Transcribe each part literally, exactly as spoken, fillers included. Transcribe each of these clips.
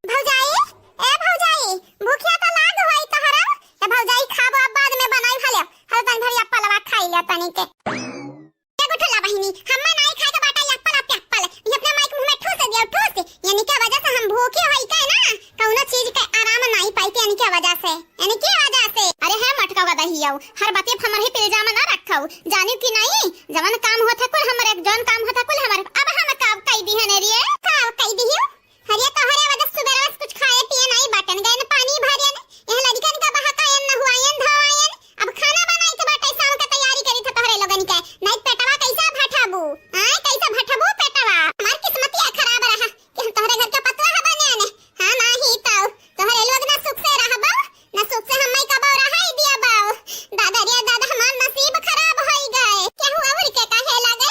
भौजाई, ए भौजाई, भूखिया तो लाग होई तोहरा। ए भौजाई, खाबो अब बाद में बनाई, हले, हले तनी भरी अप्पलवा खाई ले तनी के। ए गुठला बहिनी, हम्मे नाई खाए के बाटा अप्पल, अप्पे अप्पल। ये अपने माई के मुंह में ठूस दियो, ठूस। यानी के वजह से हम भूखे होई के ना, कौनो चीज के आराम नाई पाई, यानी के वजह से, यानी के वजह से। अरे हे मटका गदहियाऊ, हर बात पे हमर ही इल्जाम ना रखऊ, जानिउ कि नाई? जवन काम होत है कुल हमरे, जवन काम होत है कुल हमरे। अब हम का कई दिहन रे? का कई दिहु? अरे तोहरे वजह से सुबेरवा से कुछ खाए पिए नाई बाटन, गए न पानी भरे न, यह लड़कन का बहकायन, नहुआयन, धोआयन। अब खाना बनाई के बाटे, शाम के तैयारी करी थे तोहरे लोगन के, नाई पेटवा कैसे भठबू? आय, कैसे भठबू पेटवा? हमार किस्मतिया खराब रहा कि हम तोहरे घर के पतोह बने ने। हाँ, नाही तो तोहरे लोग ना सुख से रहबो, ना सुख से हम्मे कबो रहाई दियबो। दादा रे दादा, हमार नसीब खराब होई गए। केहू और के काहे लागे?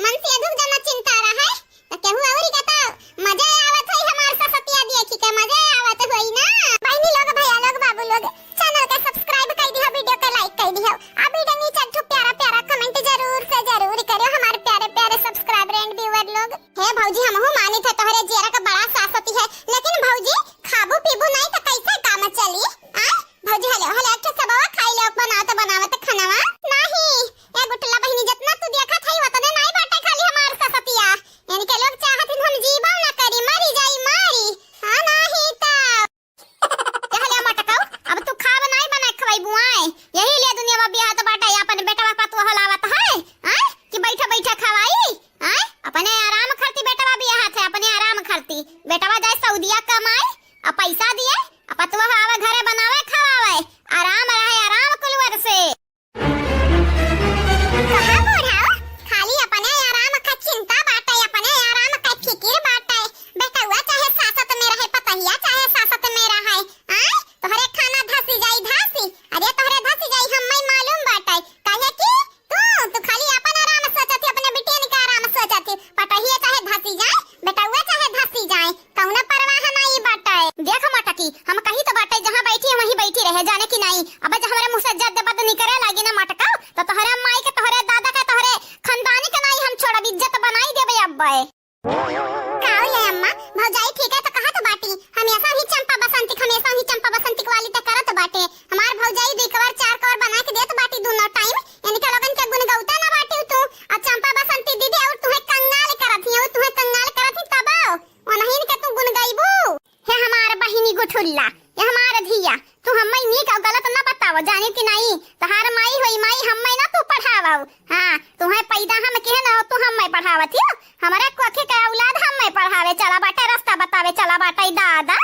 मन से दुख जना चिंता रहे, तो केहू और के तो मजे आवत होई, हमार ससतिया देखी के मजे आवत होई ना। बहिनी लोग, भैया लोग, बाबू लोग, channel के subscribe कर दिहो, video के like कर दिहो, आ video नीचे एक ठो प्यारा प्यारा comment जरूर से जरूर करियो, हमार प्यारे प्यारे subscriber and viewer लोग। हे भौजी, हमहू मानित है तोहरे जियरा के बड़ा सासती है, लेकिन भौजी, खाबू पीबू नहीं तो कैसे काम चली? आ भौजी, हले, हले, एक ठो सबवा खाई ले, बनावत बनावत खानवा। नाही, ए गुठला बहिनी, जितना तू देखत हई, उतने नहीं बाटे, खाली हमार ससतिया। इनके लोग चाहत हन हम जीबो ना करी, मरी जाई, मारी। हाँ, नाही तो। कहले मटकऊ, अब तू खाब नाई बनाए खवाई बुआए। यही लिए दुनिया में बियाहत बाटे, अपन बेटवा पतोह लावत है, हैं? कि बैठे बैठे खवाई, हैं? अपने आराम खरती बेटवा बियाहत है, अपने आराम खरती। बेटवा जाए सऊदिया कमाए, आ पैसा दिए, आ पतोह आवे घरे बनावे खवावे। आराम रहे, आराम कुलवर से। कहा बूढ़ा, खाली अपने आराम का चिंता बाटे, अपने आराम का फिकिर बाटे। बेटउआ चाहे सासत में रहे, पतहिया चाहे सासत में रहे, आय, तोहरे खाना धसी जाई, धसी। अरे तोहरे धसी जाई, हम्मे मालूम बाटे। काहे कि तू, तू खाली अपन आराम सोचत ही, अपने बिटियन के आराम सोचत ही। पतहिया चाहे धसी जाए, बेटउआ चाहे धसी जाए, कौनो परवाह नाई बाटे। देख मटकी, हम कही तो बाटे, जहाँ बैठी है वहीं बैठी रहे, जाने कि नाई। अब जब हमरे मुँह से जद बद निकरे लागी ना मटका, तो तोहरे माई के, तोहरे दादा के, तोहरे खानदानी के नाई हम छोड़ब, इज्जत बनाई देबे अब्बे। का हो ये अम्मा, भौजाई ठीक है तो कहा तो बाटी, हमेशा ही चंपा बसंती, हमेशा ही चंपा बसंती वाली तो करत बाटे। हमार भौजाई दुई कवर चार कवर बना के देत बाटी दोनों time, इनके लोगन के गुन गौता ना बाटी तू। आ चंपा बसंती दीदी और तुहे कंगाल करत ही, और तुहे कंगाल करत ही तब। ओनहिन के तू गुन गइबू। हे हमार बहिनी गुठुल्ला, हे हमार धिया, तू हम्मे नीक अउ गलत न बताव, जाने कि नाई? तहार माई होई माई, हम्मे ना तू पढ़ावव। हाँ, तुहे पैदा हम किहे न हो, तू हम्मे पढ़ावत हियो। हमरे कोखी के औलाद हम्मे पढ़ावे चला बाटे, रस्ता बतावे चला बाटे दादा।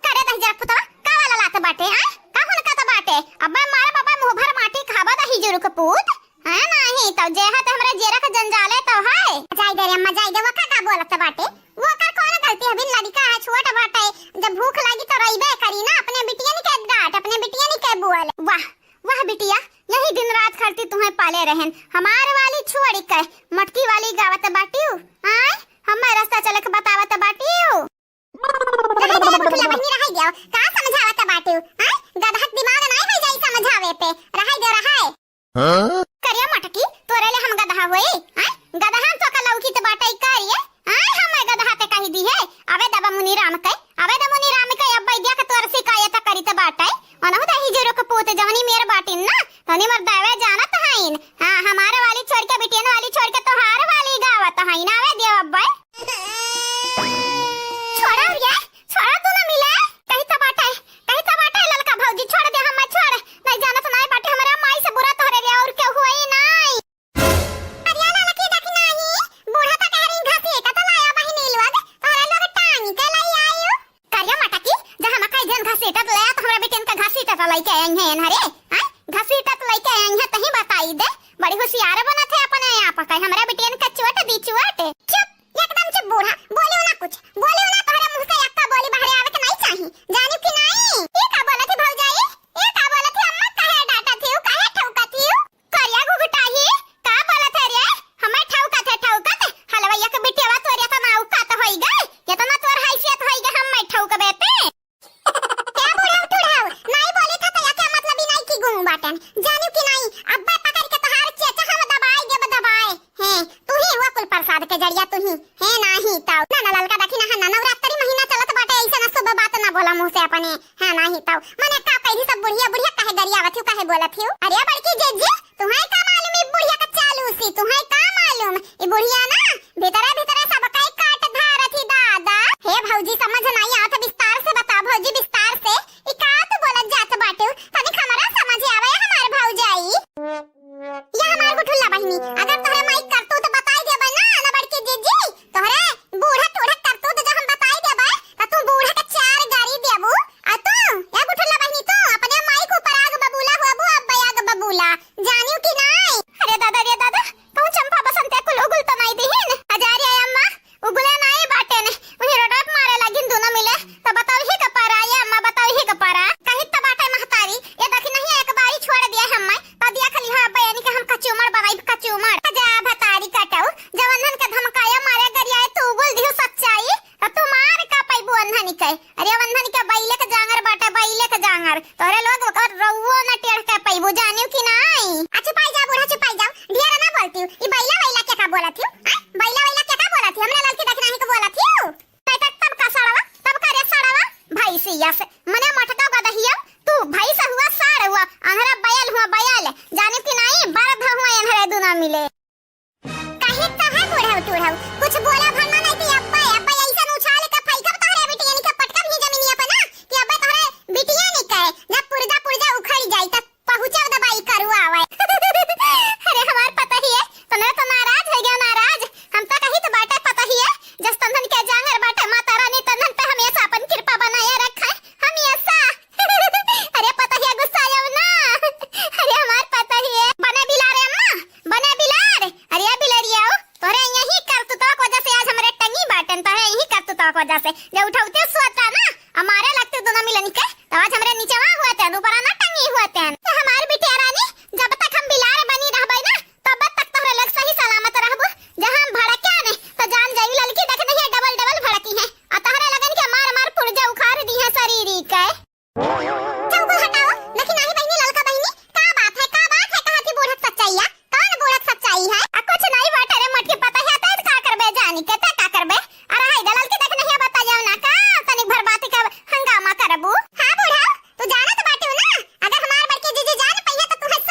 करे दहिजरा पुतवा, का वाला लात बाटे, आय? का हुनकत बाटे? अब्बे मारब, अब्बे मुँह भर माटी खाबा दहिजरू के पूत। हाँ, नाही, तउ जे है त हमरे जियरा के जंजाले तउ है। जाई दे रे अम्मा, जाई दे, वो का, का बोलत बाटे? वो ओकर कौन गलती है? बिन लड़िका है, छोट बाटे, जब भूख लागी तो रहिबे करी ना, अपने बिटियन के डांट, अपने बिटियन के बोल। वाह, वाह बिटिया, यही दिन रात खरती तुहे पाले रहेन, हमार वाली छोड़ी के, मटकी वाली गावत बाटिउ, आय? हम्मे रस्ता चले के बतावत बाटिउ। रहाई दे, गुठला बहिनी, रहाई दे। का समझावत बाटे? आय? गदहक दिमाग नाई हो जाई समझावे पे। रहाई दे, रहाई। हाँ? करिया मटकी, तोरे ले हम गदहा होई? आय? गदहा तो का लौकी त बाटे करिए। आय, हम गदहा ते कही दी है। अबे दबा मुनी राम के, अबे दबा मुनी राम के, अब बैद्या के तोर शिकायत करी त बाटे। ओनहु दहिजरू के पूत जवनी मेर बाटिन ना, तनी मर दावे जानत हईन। हाँ, हमार वाली छोड़ के, बिटियन वाली छोड़ के, तोहार वाली गावत हईन। आवे दियो अब्बे। छोड़ा रे, छोड़ा तू ना मिले। कही त बाटे, कही त बाटे ललका भौजी, छोड़ दे हम्मे, छोड़। नहीं जानत नाई बाटे हमरा माई से बुरा तोहरे लिए और केहू होई नाई। अरे ललकी देखी नाही, बूढ़ा त कह रही घसीटत लाया बहिनी लोग, तोहरे लोग टांगी के लाई आयु। करिया मटकी, जब हम कई जन घसीटत लाया त हमरा बिटियन के घसीटत लइके आई हैं हरे, हैं? घसीटत लइके आई हैं तही बताई दे, बड़ी होशियार बनत है अपने आप के, हमरा बिटियन के चोट दी चोट। चुप, एकदम चुप बूढ़ा, बोलियो ना कुछ, बोलियो ना, तोहरे मुँह से एक्का बोली बाहरे आवे के नहीं चाही, जानिउ कि नहीं? ई का बोलत ही भौजाई? ई का बोलत ही अम्मा? काहे डांटत ही? काहे ठौकत ही? करिया घुघुटाही, का बोलत है रे? हम्मे ठौकत है, ठौकत? हलवैया के बिटियावा तोर एतना औकात होई गए, एतना तोर हैसियत होई गए, हम्मे ठौकबे ते? ए बूढ़ा, बूढ़ा, बोला मुँह से अपने, हाँ, नाही तउ। मने का कही सब बुढ़िया, बुढ़िया काहे गरियावत हिउ, काहे बोलत हिउ? अरे बड़की जीजी, तुहैं का मालूम ई बुढ़िया का चालूसी, तुहैं का मालूम? ई बुढ़िया ना भीतरे भीतरे सबका ही काट धारत ही दादा। हे भौजी, समझ नाही आवत, विस्तार से बता भौजी, विस्तार से। ई का तू बोलत जात बाटू? तनिक हमरा समझ आवे हमार भौजाई। या हमार गुठुल्ला बहिनी, अगर तोहरे माई करतूत बताई देबे ना, ना बड़की जीजी, तोहरे बूढ़ा टूढ़ा करतूत जब हम बताई देबे, त तू बूढ़ा के चार गारी देबू। आ तू, या गुठुल्ला बहिनी, तू अपने माई के ऊपर आग बबूला हुआ बू, अब आग बबूला, जानियो कि नाई? अरे दादा रे दादा, कहूँ चंपा बसंतिया कुल उगुल तो नाई दिहिन? अजारी आय अम्मा, उगुले नाई बाटेन, उही रोडवा पे मारे लागिन दुनो मिले। त बतावही के परा, ए अम्मा, बतावही के परा। कहित त बाटे महतारी, ए देखी नहीं एक बारी छोड़ दिया हम्मै, त दिया खली हा अब्बा यानी के हम कचूमड़ बनाई, कचूमड़। जा भतारी कटऊ, जब अन्हन के धमकाया मारे गरियाए तू उगुल दिहु सच्चाई, त तू मार का पैबू अन्हन के? अरे अन्हन के बैले के जांगर बाटे, बैले के जांगर। तोहरे लोग ओकर रउओ न टेढ़ के पइबू, जानिउ कि नाई? आ, चुपाई जा बूढ़ा, चुपाई जाओ, ढेर ना बोलतिउ। ई बैला वैला के का बोलत हिउ? आ, बैला वैला के का बोलत हिउ? हमरा ललकी दखिनाही के बोलत हिउ? नहीं त तब का सड़वा, तब का रे सड़वा? भैंसिया से, मने मोटका गदहिया, तू भैंस हुआ, साड़ हुआ, अंधरा बैल हुआ, बैल, जानिउ कि नाई? बरधा हुआ अंधरे दुना मिले। काहे, काहे बूढ़ऊ टूढ़ऊ? कुछ बोला भरना नहीं कि अब्बे, अब्बे ऐसन उछाल के फेंकब तोहरे बिटियन के पटकब ही जमीनिया पे ना, कि अब्बे तोहरे बिटियन के जब पुर्जा पुर्जा उखड़ जाई त पहुँचब दबाई करुआ आवे। अरे हमार पतोहिए, तने तो नाराज हो गया, नाराज। हम तो कही तो बाटे पतोहिए, जस तंधन के जांगर बाटे माता रानी तंधन पे हमेशा अपन कृपा बनाए रखे, हमेशा। अरे पतोहिया गुस्सा आयो ना। अरे हमार पतोहिए, बने बिलारे अम्मा, बने बिलार, अरे बिलरिया, तोहरे यही करतूतवा के वजह से आज हमरे टंगी बाटेन, तोहरे यही करतूतवा के वजह से। जब उठौते सोता ना, आ मारे लगते दुनो मिलन के, तब आज हमरे नीचवा हुआतेन, ऊपरा ना टंगी हुआतेन। ए हमार बिटिया रानी, जब तक हम बिलार बनी रहबे ना, तब तक तोहरे लोग सही सलामत रहबू। जहाँ हम भड़क्या ने, तो जान जाई ललकी देख नहीं है, डबल डबल भड़की है। आ तोहरे लगन के मार मार पुर्जा उखाड़ दी है शरीर के। चुप हटाओ, दखिनाही बहिनी, ललका बहिनी, का बात है, का बात है, कहाँ थी बूढ़क सच्चाइया? कौन बूढ़क सच्चाई है? आ, कुछ नहीं बाटे रे मोटकी पतोहिया, ते का करबे जानी के, ते का करबे? अरे हाय दलाल के देख नहीं बताइयो ना का, तनिक भर बात का हंगामा करबू। हाँ बूढ़ा, तू जानत बाटू ना, अगर हमार बड़की जीजी जान पइहे तो तुम्हें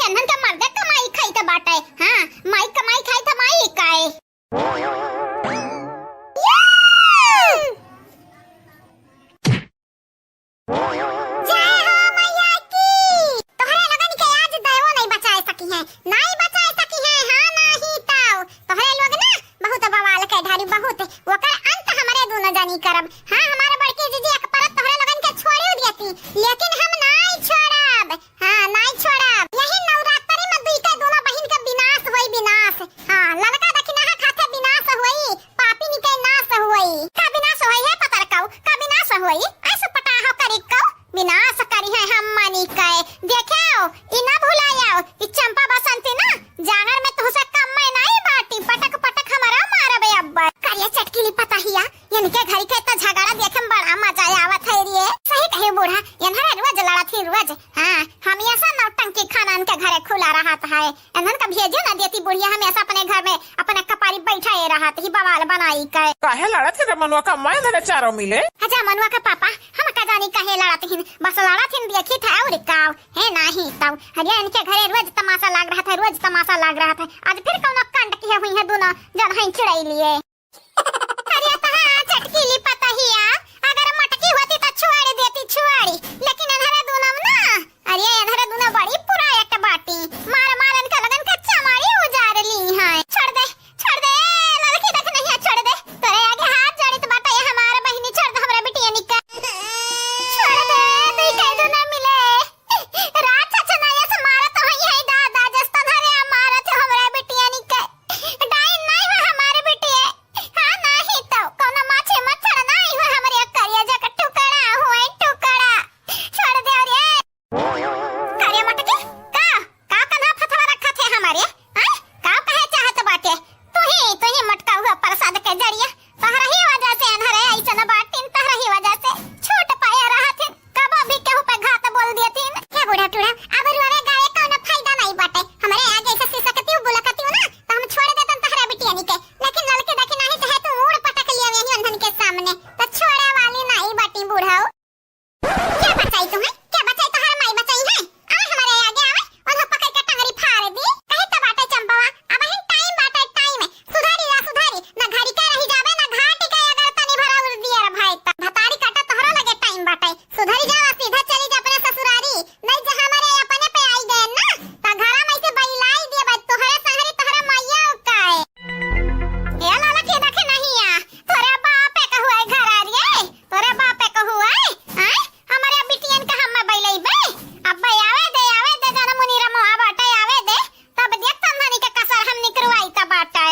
इन्हन के मर्दे कमाई खाई त बाटे। हाँ, माई कमाई खाई त माई काए। जय हो मैया की। तोहरे लोगन के आज दयो नहीं बचाए सकी है, नहीं बचाए सकी है। हाँ, नहीं तो तोहरे लोग ना बहुत बवाल के ढारी, बहुत। ओकर अंत हमरे दोनों जनी करब। हाँ, हमारे बड़की जीजी एक परत तोहरे लोगन के छोड़ियो देती, लेकिन हम नहीं छोड़ब। हाँ, नाई छोड़ब। यही नवरात्रि में दुई के दोनों बहिन के विनाश होई, विनाश। हाँ, ललका दखिनहा खाते विनाश होई, पापिन के नाश होई। का विनाश होई है पतरकाऊ? का विनाश होई? ऐसे पटाहो करी कऊ? विनाश करी है हम मनी के। देखेओ, ई ना भुलाएओ, ई चंपा बसंती ना, जांगर में तुहसे कम में नाई बाटी, पटक पटक हमारा मारबे अब्बर। करिया चटकीली पतहिया, इनके घरी के त झगड़ा देखे में बड़ा मजा आवत है रे। सही कहे बूढ़ा, इन्हरे रोज लड़त ही रोज। हाँ, हमेशा नौटंकी खानन के घरे खुला रहत है। इन्हन का भेजे न देती बुढ़िया, हमेशा अपने घर में अपने कपारी बैठा ये रहत ही बवाल बनाई के। काहे लड़त ही रे मनुआ का माय धरे चारों मिले? अच्छा मनुआ का पापा, हम का जानी काहे लड़त हिन, बस लड़त हिन देखी था और का। है नाही तब हरिया इनके घरे रोज तमाशा लाग रहत है, रोज तमाशा लाग रहत है। आज फिर कौनो कांड किहे हुई है दोनों जन हैं चिड़ै लिए। अरे तहा चटकीली पतहिया, अगर मटकी होती त छोड़ देती छोड़ी, लेकिन इधर दोनों ना, अरे इधर दोनों बड़ी पुरायत बाटी, मार मार इनका लगन का चमाड़ी उजार ली है। छोड़ दे, छोड़ दे, ललकी देख नहीं है, छोड़ दे, तोरे आगे हाथ जोड़ी त बाटा ये हमार बहिनी, छोड़ दे हमरा बिटिया निका। छोड़ दे, दुई कह दो ना मिले। रात छछनाया से मारत होई है दादा, जस्ता धरे आ मारत है हमरा बिटिया निका। डाइन नहीं हो हमारे बिटिया। हाँ, नाही तो कौनो माछी मच्छर नाही हो हमरे करिया जक टुकड़ा होए टुकड़ा। छोड़ दे रे। करिया मटकी, का, का कन्हा फथवा रखत है हमारे? हाँ? का कहे चाहत बाटे? तू ही, तू ही मटका हुआ प्रसाद के जरिया। तहरा ही वजह से अनहरे ऐसन बाटिन, तहरा ही वजह से छूट पाए रहथिन। कबो भी केहू पे घात बोल देथिन। हे बूढ़ा टूढ़ा, अब रोवे गावे कौनो फायदा नहीं बाटे। हमरे आगे ऐसे सिसकतिउ बुलकतिउ ना, तो हम छोड़ देतन तहरा बिटियनी के। लेकिन ललकी देखी नाही चाहे तू ऊड़ पटक लिया यही अंधन के सामने, तो छोड़े वाली नहीं बाटी बूढ़ाऊ। क्या बचाई तुम्हें? क्या बचाई? तोहरा माई बचाई है? आवे हमरे आगे आवे, उन्हें पकड़ के टंगरी फाड़ दी। कही तो बाटे चंपवा, अब ही टाइम बाटे टाइम। सुधारी रा सुधारी, ना घड़ी के रही जावे, ना घाटी के अगर तनी भरा उड़ दिया रे भाई त। भतारी काटा तोहरो लगे टाइम बाटे। सुधरी जा, सीधा चली जा अपने ससुरारी। नहीं जे हमरे अपने पे आई गए ना, त घरा में से बइलाई दिए बा तोहरे सहरी तोहरे मैया का है। ए लाला के देखे नहीं आ, तोरे बापे का हुआ है घर आ रे, तोरे बापे का हुआ है, हैं? हमरे बिटियन का हम बइलाई बे, अब आवे दे, आवे दे, जाना मुनीरा मोहा बाटे, आवे दे, तब देख तन्हनी के कसर हम निकरवाई त बाटे।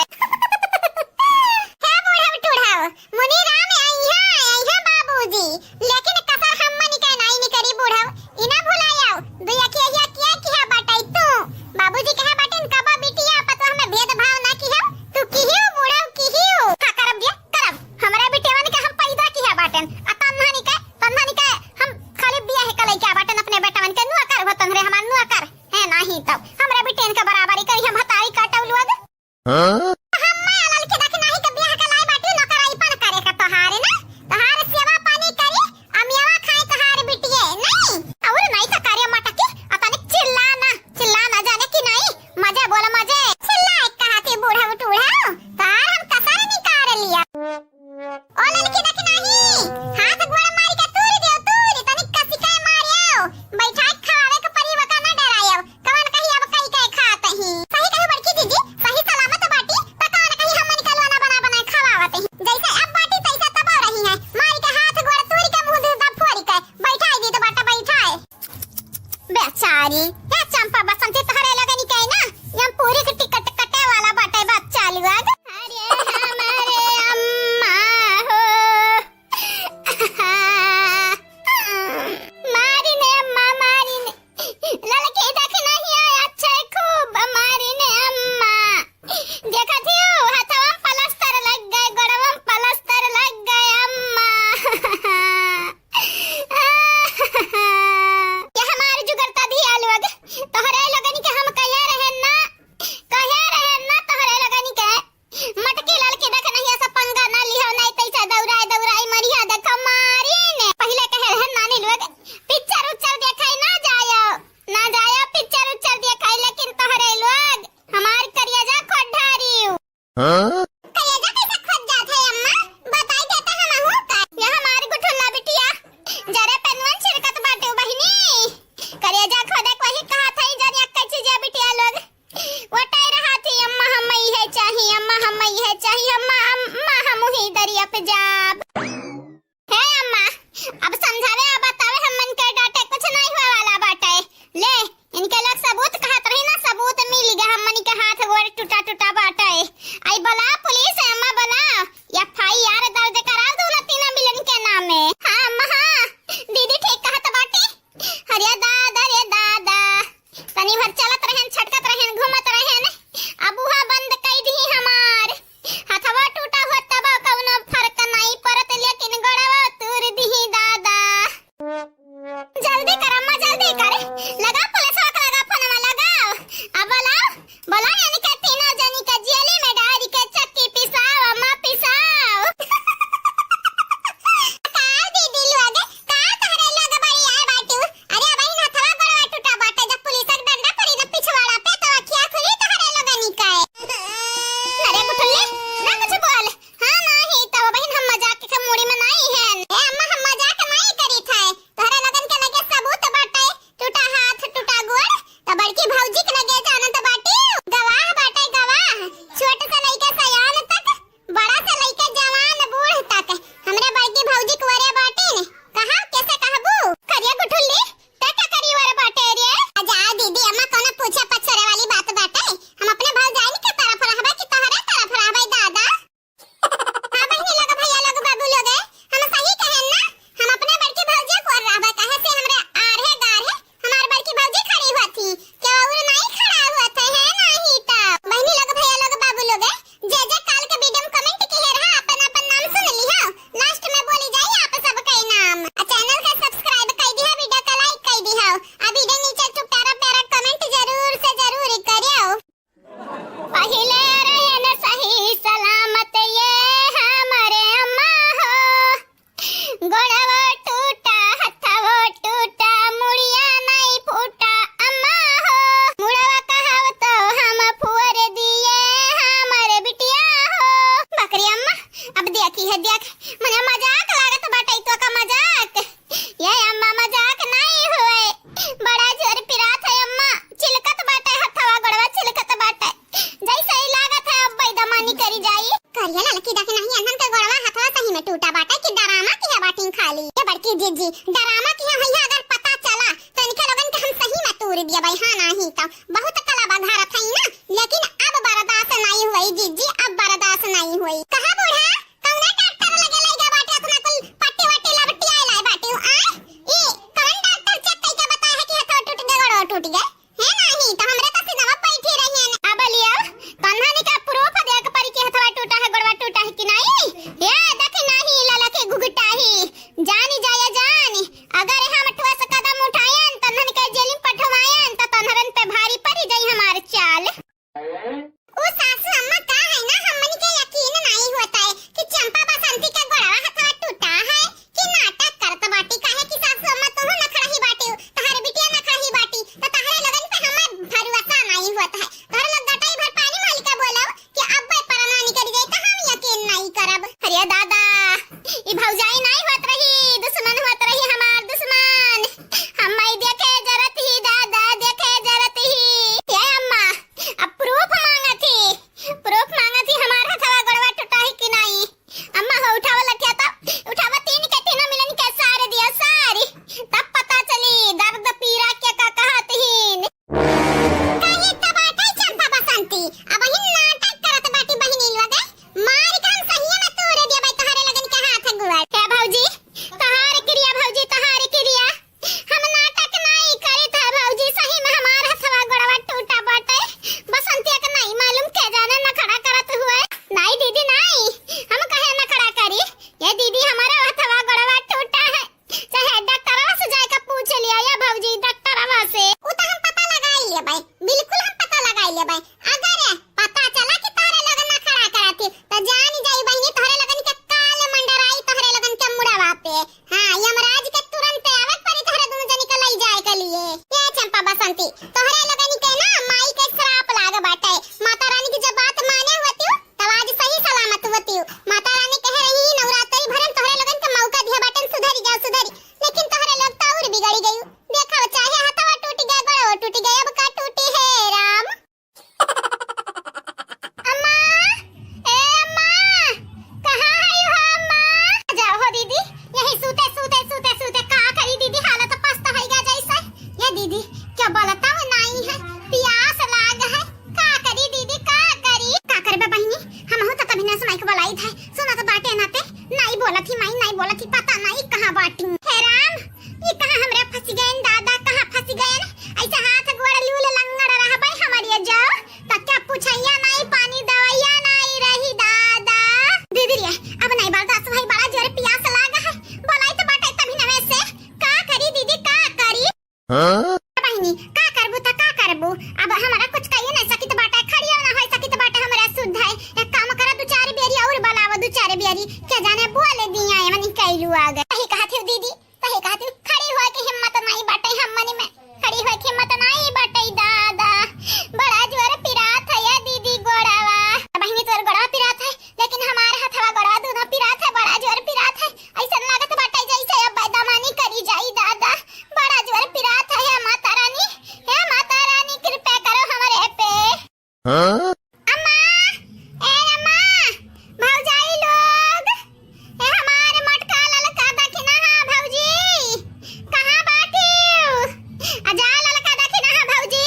हे बूढ़ा टूढ़ा, मुनीराम अइहा, अइहा बाबूजी, लेकिन कसर हम मनी के नाई निकरी बूढ़ा, इना भुलायो, दुई अखिया हिया किया किहा बाटै तू, बाबूजी कहा बाटिन कबा बिटिया पतोह में भेदभाव ना किहो, तू किहियो बूढ़ा किहियो। का करब बिया? करब, हमरा बिटियवन के हम पैदा किहा बाटन, आ तन्हनी के, तन्हनी के हम खाली बिया है कलई क्या बाटन अपने बेटवन के नुआ कर हो तन्हरे हमार नुआ कर, है नाही तब, हमरा बिटियन के बराबरी करी हम भतारी काटौ लोग। हाँ? हम्मा ललकी देख नाही के बियाह के लाई बाटी नौकराईपन करे के तोहारे ना। तोहार सेवा पानी करी, अमियावा खाए तोहार बिटिये, नहीं? और नहीं तो करे मटकी, अतने चिल्ला ना, चिल्ला ना जाने कि नहीं। मजे बोल मजे। चिल्ला एक कहा थी बूढ़ा टूढ़ा, तोहार हम कसर निकाल लिया। ओ ललकी देख नाही, हाथ गोड़ मारी के तूरी देव, तूरी, तनी कसी के मारियो। बैठा के खवावे के परी, वका ना डरायो। कवन कही अब कई के खात ही। सही कहे बड़की जीजी, सही सलामत बाटी, हाँ? करेजा कैसे खोद जात है अम्मा? बताई देता हमहू का। ये हमार गुठुल्ला बिटिया, जरे पेनवन छिड़कत बाटे बहिनी। करेजा खोदे कोही कहत है, जानी अक्का चीजा बिटिया लोग। वटाई रहा थी, अम्मा हम इहे चाही, अम्मा हम इहे चाही, अम्मा, अम्मा हम ही दरिया पे जाब। हे अम्मा, अब समझावे आ बतावे, हमन के डांटे कुछ नहीं होए वाला बाटे। ले, इनके लोग सबूत कहत रही ना, सबूत मिल गया, हमन के हाथ गोड़ टूटा टूटा बाटे। आई बोला पुलिस, अम्मा बोला, एफ आई आर दर्ज कराओ दोनों तीनों मिलन के नाम में। हाँ अम्मा, हाँ, दीदी ठीक कहत बाटे। अरे दादा रे दादा, तनी भर चलत रहेन, छटकत रहेन, घूमत रहेन, अब उहा बंद कई दिही हमार। हथवा टूटा हुआ तब कौनो फर्क नहीं पड़त, लेकिन गोड़वा तूर दिही दादा। जल्दी कर अम्मा, जल्दी कर, लगा पुलिस वाला, लगा फोनवा, लगाओ। अब बोलाओ, बोलाओ, इनके तीनों जनी के जेली में डाल के चक्की पिसाओ अम्मा, पिसाओ। का दीदी लोग, का तहरे लोग बड़ी आए बाटू? अरे अबहिन हथवा गोड़वा टूटा बाटे, जब पुलिस के डंडा पड़ी ना पिछवाड़ा पे, तो अखिया खुली तहरे लोगनी का। अरे गुठुल्ली, ना कुछ बोल। हाँ, नाही, तब अबहिन हम मजाक के मूड में नाही हैं। ए अम्मा, हम मजाक नाही करी थे। तोहरे लोगन के लगे सबूत बाटे, टूटा हाथ, टूटा गोड़, तो बड़की भौजी के लगे जानत बाटी, गवाह बाटे, गवाह। छोट से लइके सयान तक, बड़ा से लइके जवान बूढ़ तक, हमरे बड़की भौजी कुंवरे बाटी ने। कहा, कैसे कहबू? करिया गुठुल्ली, ते का करी वर बाटे रे? आ जा दीदी, अम्मा कोनो पूछे पछोरे वाली बात बाटे? हम अपने भौजाइन के तरफ रहबे कि तोहरे तरफ रहबे दादा? हाँ बहिनी लोग, भैया लोग, बाबू लोग, हम सही कहेन ना? हम अपने बड़की भौजी को रहबे, काहे से हमरे आरे गारे हमार बड़की भौजी खड़ी हुआ थी, केहू और नहीं खड़ा हुआ थे, है नहीं तो। बहिनी लोग, भैया लोग, बाबू लोग, जे जे काल के वीडियो में कमेंट किहे रहा, अपन अपन नाम सुन लिहो, लास्ट में बोली जाई आप सबके नाम। आ चैनल के सब्सक्राइब कर दिहा, वीडियो का लाइक कर दिहा, आ वीडियो नीचे टुक प्यारा प्यारा कमेंट जरूर से जरूर करियो। पहिले रहेन सही सलामत ये हमरे अम्मा हो, गोड़वा टूटा, हथवा टूटा, मुड़िया नहीं फूटा अम्मा हो, मुड़वा कहव तो हम फुअर दिए हमरे बिटिया हो। बकरी अम्मा, अब देखी है देख, मने मजाक लागत बाटे तो का मजाक। ये अम्मा मजाक नहीं हुए, बड़ा जोर पिरात है अम्मा, चिलकत बाटे हथवा गोड़वा चिलकत बाटे, जैसे ही लागत है अब बेईमानी करी जाई। करिया ललकी देख नहीं अनहन के गोड़वा हथवा सही में टूटा बाटे कि डरामा किहे बाटिन खाली। ये बड़की जीजी, डरामा किहे होइहे अगर पता चला तो इनके लोगन के हम सही में तूर दिया भाई, हाँ नहीं तो बहुत कला बघारत है ना, लेकिन अब बर्दाश्त नहीं हुई जीजी, अब बर्दाश्त नहीं हुई। कहा बूढ़ा, कौने डॉक्टर लगे लइगा बाटे, अपना कुल पट्टी वट्टी लपटियाए लाए बाटे, आए? ई कौन डॉक्टर चेक कइके बताए है कि हथवा टूट गए, गोड़वा टूट गए? है नाही, तो हमरे तो सिधवा बैठी रही है। अब लिया, तन्हनी का प्रूफ देख परी कि हथवा टूटा है, गोड़वा टूटा है कि नहीं? ये देख नहीं, लाला के घुघटाही, जानी जाया जानी, अगर हम ठोस कदम उठायन, तन्हन के जेल में पठवायन, तो तन्हरन पे भारी पड़ी जाई हमार चाल। उ सासू अम्मा का है ना, हमनी के यकीन नाई होत है कि चंपा बसंती के गोड़वा हथवा टूटा है कि नाटक करत बाटी। काहे कि सासू अम्मा तोहू नखड़ही बाटी, तहार बिटिया नखड़ही बाटी, तो तहरे लोगन पे हमार भरोसा नाई होत है। तोहरे लोग गटाई भर पानी मल के बोलो कि अब परना निकल जाई तो हम यकीन नाई करब। अरे दादा, ई भौजाई नाई होत रही, दुश्मन होत रही हमार दुश्मन। हम माई देखे जरत ही दादा, देखे जरत ही। ये अम्मा, अब प्रूफ मांगत ही, प्रूफ मांगत ही, हमार हथवा गोड़वा टूटा है कि नाई? अम्मा हो, उठावा लठिया तो, उठावा, तीन के तीनों मिलन के सार दिया, सारी, तब पता चली दर्द पीरा के का कहत हीन। कही तो बाटे चंपा बसंती, अब ही नाटक करत बाटी बहिनी लोग, मार के हम सहिए में तोड़ दिया भाई तोहरे लगन के हाथ गोड़। हे भौजी, तहार क्रिया भौजी, तहार क्रिया। हम नाटक नाई करित है भौजी, सही में हमार हथवा गोड़वा टूटा बाटे। बसंतिया के नाई मालूम के जाने नखड़ा करत हुए। नाई दीदी नाई, हम कहे नखड़ा करी? ये दीदी हमारा हथवा गोड़वा टूटा है, चाहे डॉक्टरवा से जाके पूछ लिया या भौजी डॉक्टरवा से। उ तो हम पता लगाई लेबै, बिल्कुल हम पता लगाई लेबै। अगर पता चला कि तोहरे लोगन नखड़ा करत ही, तो जान जाई बहिनी तोहरे लोगन के काल मंडराई तोहरे लोगन के मुड़वा पे। हाँ, यमराज के तुरंत आवे के पड़ी तोहरे दुनो जनी के लई जाए के लिए। ये चंपा बसंती, तोहरे लोगनी के ना माई के श्राप लाग बाटे। माता रानी की जब बात माने होती हो, तब हाँ? अम्मा, ए अम्मा, भौजाई लोग, ए हमार मोटका ललका दखिनहा भौजी, कहाँ बाटिउ? आ जा ललका दखिनहा भौजी,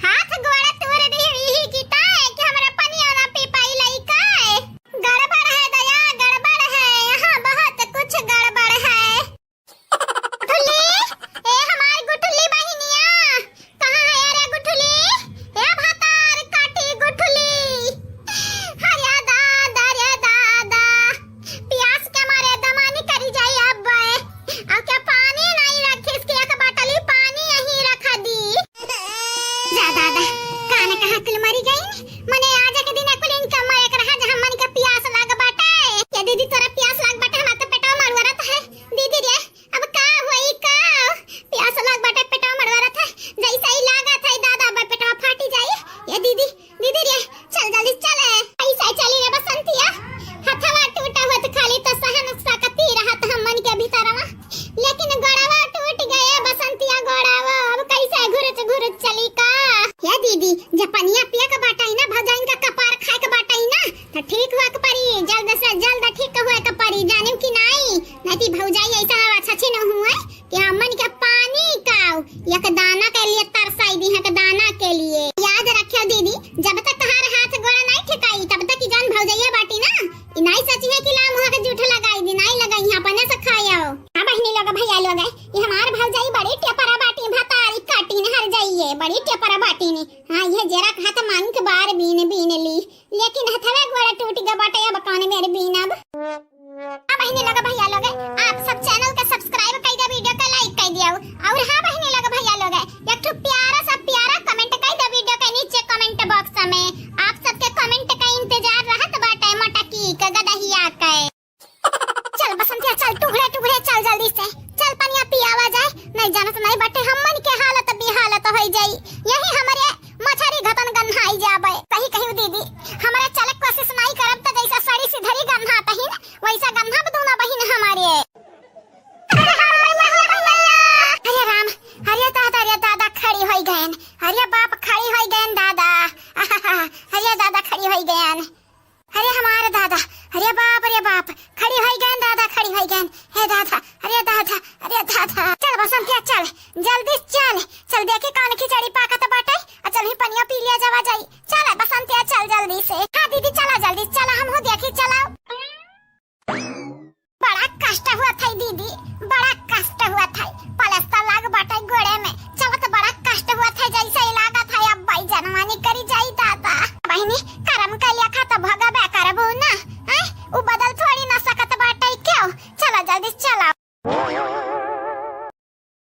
हाथ गोड़ तोड़ दिही की ताए कि हमरा पनिया ना पी पाई लइका। गड़बड़ है दया, गड़बड़ है, यहाँ बहुत कुछ गड़बड़ है। गुठुली, ए हमार गुठुली बहिनिया, कहाँ है रे गुठुली? ए भतार काटी गुठुली। अरे दादा, रे दादा, प्यास के मारे दमानी करी जाई अब। अब क्या पानी नहीं रखिस कि एक बाटली पानी यहीं रखा दी। जा दादा, कान कहाँ कुल मरी गई? मने आज के दिन कुल इनका मरे के रहा जहाँ मन के प्यास लाग बाटे। ये दीदी तोरा प्यास लाग बाटे, हमार तो पेटवा मरवरत है। दीदी रे, अब का होई का? प्यास लाग बाटे, पेटवा मरवरत है। जैसे ही लागत है दादा, अब पेटवा फाटी जाई। ये दीदी, दीदी रे, चल जल्दी चल। ऐसा चली रे बसंतिया, हथवा टूटा हुआ तो खाली तो सहन सकती रहत हमन के भीतरवा, लेकिन गोड़वा टूट गए बसंतिया गोड़वा, अब कैसे घुरत घुरत चली का? ये दीदी, जब पनिया पिए के बाटे ना, भौजाइन का कपार खाए के बाटे ना, तो ठीक हुआ के परी, जल्द से जल्द ठीक हुआ के परी, जानिउ कि नाई? नहीं तो भौजाई ऐसा अच्छी न हुए कि हमन के पानी का एक दाना के लिए तरसाई दी है, एक दाना के लिए। याद रखियो दीदी, जब तक तहार हाथ गोड़ा नहीं ठेकाई, तब तक की जान भौजैया बाटी ना, ई नहीं सोची है कि ला मुँह के जूठ लगाई दी, नहीं लगाई है, अपने से खायो। हाँ बहिनी लोग, भैया लोग, ये हमार भौजाई बड़ी टेपरा बाटी, भतारी काटी न हर जाइए, बड़ी टेपरा बाटी ने। हाँ, ये जरा हाथ मांग के बार बीन बीन ली, लेकिन हथवा गोड़ा टूट गया बाटे, अब कौन मेरे बीनब? हाँ बहिनी लोग, भैया लोग, आप सब channel के subscribe कर दे, video के like कर दियो। और हाँ बहिनी लोग, भैया लोग, एक ठो प्यारा सा प्यारा comment कर दे video के नीचे comment box में। आप सबके comment का इंतजार रहत बाटे मोटकी के गदहिया के। चल बसंतिया, चल टुघड़े टुघड़े चल जल्दी से, चल पनिया पियावा जाए। नहीं जानत नहीं बाटे हमन के हालत बेहालत होई जाई, यही हमरे मछरी घतन गन्हाई जाबे। सही कहियो दीदी, हमरे चले कोशिश नहीं करब त जैसा सड़ी सिधरी गन्हात ही ना, वैसा गन्हाब दूना बहिन हमरे। अरे राम, अरे दादा, अरे दादा, खड़ी होई गयन। अरे बाप, खड़ी होई गयन दादा। अरे दादा, खड़ी होई गयन। अरे हमार दादा, अरे बाप, अरे बाप, खड़ी होई गयन दादा, खड़ी होई गयन। हे दादा, अरे दादा, अरे दादा। चल बसंतिया, चल, जल्दी चल, चल देखी कौन खिचड़ी पाकत बाटे, आ चल ही पनिया पी लिया जावा जाई। चल बसंतिया, चल जल्दी से। हाँ दीदी, चला जल्दी, चला, हमहू देखी, चला। बड़ा कष्ट हुआ था दीदी, बड़ा कष्ट हुआ था। पलस्तर लाग बाटे गोड़े में, चलत बड़ा कष्ट हुआ था, जैसे ही लागत है अब भाई जनवानी करी जाई दादा। बहिनी, करम के लेखा तो भोगबे करबू ना, हैं? उ बदल थोड़ी ना सकत बाटे क्यों? चला जल्दी चला।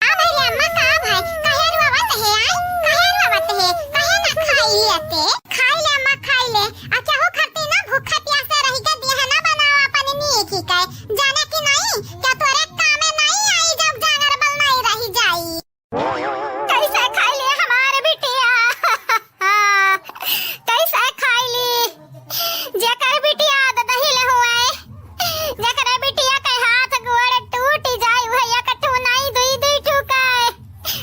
का भइले अम्मा, का भाई? काहे रुआवत हे, आय? काहे रुआवत हे? काहे ना खाई लेते? खाई ले अम्मा, खाई ले। आ केहू खातिर ना भूखे प्यासे रहि के देह ना बनावा अपने नीक ही के। जाने कि नहीं, क्या तोरे कामे नहीं आई जब जांगर बल नहीं रहि जाई। कैसे खाई ले हमार बिटिया? कैसे खाई ली? जेकर बिटिया ददहिल हुए, जेकरे बिटिया के हाथ गोड़ टूट जाए, उहे एक ठू नाई दुई दुई ठू के,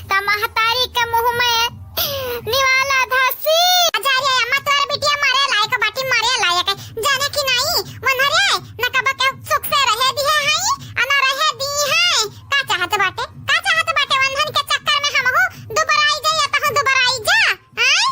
त महतारी के मुँह में निवाला धसी। अजारे अम्मा, तोर बिटिया मरे लायक बाटी, मरे लायक। जाने कि नाई, मनहरे न कब के सुख से रहे दिहे हई, आ न रहे दी है। का चाहत बाटे, का चाहत बाटे? वंधन के चक्कर में हमहू दुबराई जाई, या तहू दुबराई जा। आय?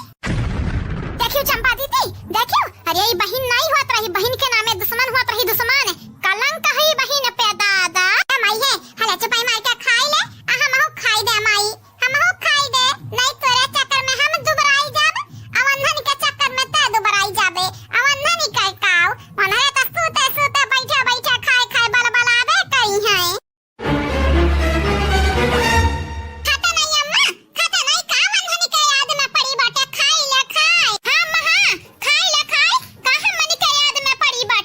देखियो चंपा दीदी, देखियो, अरे ई बहिन नाई होत रही, बहिन के नामे दुश्मन होत रही, दुश्मन। कलंक है ई बहिन पे दादा। ए माई हे, हले चुपाई मार के खाई ले, आ हमहू खाई दे माई, हमहू खाई दे। नहीं तोरे चक्कर में हम दुबराई जाब, अवंधन के चक्कर में ते दुबराई जाबे। अवंधन ही कह काव, मनहरे त सूते सूते बैठे बैठे खाए खाए बलबलाबे कई हैं। खाता नहीं अम्मा, खाता नहीं, का वंधनी के याद में पड़ी बाटे, खाई ले, खाई। हाँ अम्मा, हाँ, खाई ले, खाई, का हमनी के याद में पड़ी बाटे।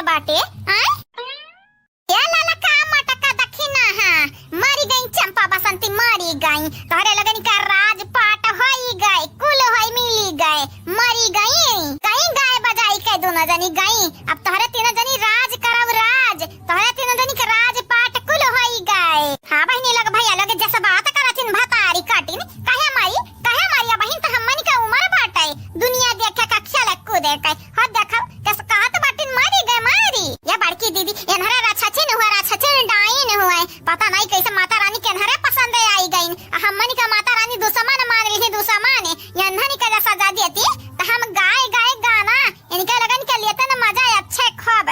बाटे, आय? ए लाला का मटका दखिना हा, मरी गई चंपा बसंती, मरी गई। तोहरे लोगन का राजपाट होई गए, कुल होई मिली गए, मरी गई। कहीं गाय बजाई के दोनों जनी गई, अब तोहरे तीनों जनी राज करब राज, तोहरे तीनों जनी के राजपाट कुल होई गए। हाँ बहिनी लोग, भैया लोग, जस बात करथिन भतारी काटिन, कहे माई, कहे माई, बहिन तो हमन के उम्र बाटे, दुनिया देखे का खेल कूदे के। हो देखो, कस कहत बाटिन मरी गए मरी। या बड़की दीदी, एन्हरे राछछिन हुआ, राछछिन डाइन हुआ। पता नहीं कैसे माता रानी के एन्हरे पसंद आई गईन। आ हमनी का माता रानी दुश्मन मान रही, दुश्मन। एन्हनी का सजा देती, तो हम गाए गाए गाना, इनके लगन के लेते न मजा अच्छे खूब।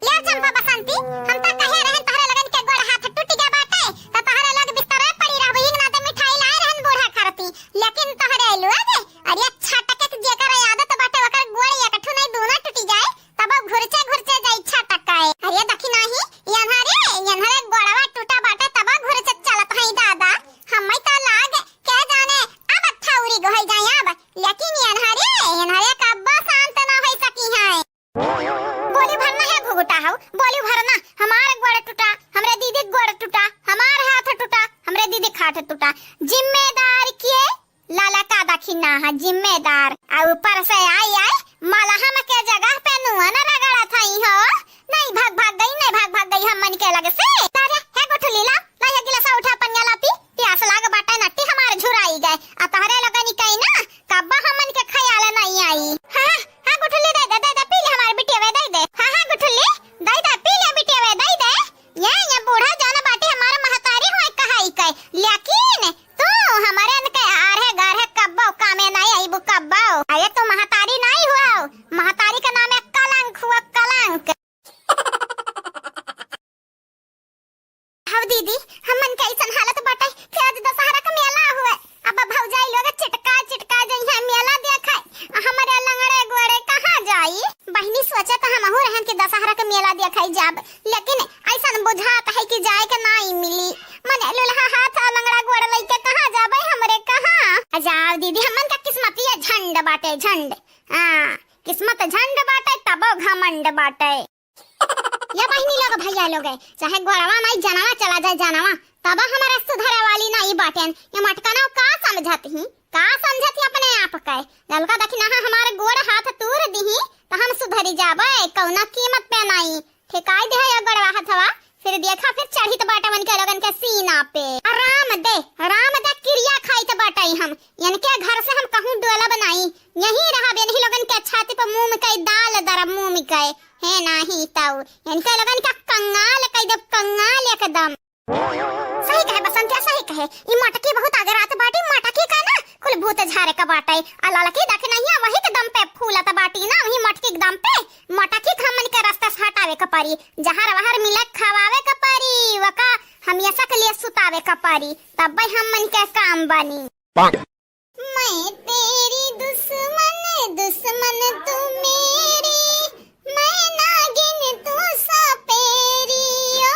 यार चंपा बसंती, हम तो कहे रहन तोहरे लगन के गोड़ हाथ टूट गया बाटे, तो तोहरे लोग बिस्तरे पड़ी रहबू, एक ना तो मिठाई लाए रहन बूढ़ा खरती, लेकिन तोहरे लोग अरे छटके के जेकर आदत बाटे, ओकर गोड़ एक ठो नहीं, दूना टूटी जाए, तब घुरचे घुरचे जाई छटकाए। अरे देखी नाही, एन्हरे, एन्हरे गोड़वा टूटा बाटे, तब घुरचे चलत हई दादा। हम्मे तो लाग के जाने अब अच्छा उरी गोहई जाए अब, लेकिन एन्हरे, एन्हरे कब्बो शांत ना होई सकी है। बोली भरना है घुघुटा हऊ, बोली भरना, हमार गोड़ टूटा, हमरे दीदी के गोड़ टूटा, हमार हाथ टूटा, हमरे दीदी के हाथ टूटा। जिम्मेदार के लाला का दखिना है जिम्मेदार। आ ऊपर से आई आई मलहम के जगह पे नून रगड़त हई हो। नहीं भाग भाग गई, नहीं भाग भाग गई हमन के लगे से। ला रे, हे गुठली ला, ला ये गिलासा उठा पनिया ला पी, प्यास लाग बाटे नट्टी हमार झुराई गए। आ तोहरे लोगनी कई ना, कब्बा हमन के ख्याल नहीं आई। हाँ, हाँ, हाँ गुठली दे दे, दे दे, पी ले हमार बिटिया वे दे दे। हाँ, हाँ गुठली, दे दे, पी ले बिटिया वे दे दे। ये, ये बूढ़ा जान बाटे हमार महतारी होए कहाई के, लेकिन तू हमरे इनके आरे गारे कब्बो कामे नाई आईबू कब्बो। अरे तू महतारी नाई हुआ, महतारी के नामे कलंक हुआ, कलंक। हव दीदी, हमन के ऐसन हालत बाटे कि आज दशहरा का मेला हुए, अब भौजाई लोग चिटका चिटका जइहे मेला देखे, आ हमरे लंगड़े गोड़े कहाँ जाई? बहिनी सोचत हमहू रहन कि दशहरा के मेला देखे जाब, लेकिन ऐसन बुझात है कि जाए के नाई मिली। मने लुलहा हाथ आ लंगड़ा गोड़ लइके कहाँ जाबे हमरे कहाँ? आ जाओ दीदी, हमन का किस्मतिया झंड बाटे, झंड। हाँ, किस्मत झंड बाटे, तबो घमंड बाटे। या बहिनी लोग, भैया लोग, चाहे गोड़वा नाई जनवा चला जाए जनवा, तब हमारा सुधरे वाली नाई बाटेन। ये मटकनव का समझत ही, का समझत ही अपने आप के? ललका दखिनहा हमार गोड़ हाथ तूर दिही, त हम सुधरी जाबे, कौना कीमत पे नाई। ठेकाई दे है ये गोड़वा हथवा, फिर देखा, फिर चढ़ित बाटे उनके लोगन के सीना पे। आ राम दे, राम दे किरिया खाइत बाटे हम, इनके घर से हम कहूँ डोलब नाई, यहीं रहब, इन्हीं लोगन के छाती पे मूम के दाल दरब, मूम के, हे नाही तऊ, इनके लोगन के कंगाल कई देब, कंगाल एकदम। सही कहे बसंतिया, सही कहे। ई मटकी बहुत अगरात बाटी, मटकी का ना कुल भूत झारे का बाटे। आ ललकी दखिनहिया वही के दम पे फूलत बाटी ना, वही मटकी के दम पे। मटकी के हमन के रास्ता से हटावे के परी, जहर वहर मिला खवावे के परी, वका हमेशा के लिए सुतावे के परी, तब्बे हमन के काम बनी। मैं तेरी दुश्मन, दुश्मन तू मेरी, मैं नागिन तू सपेरी, ओ,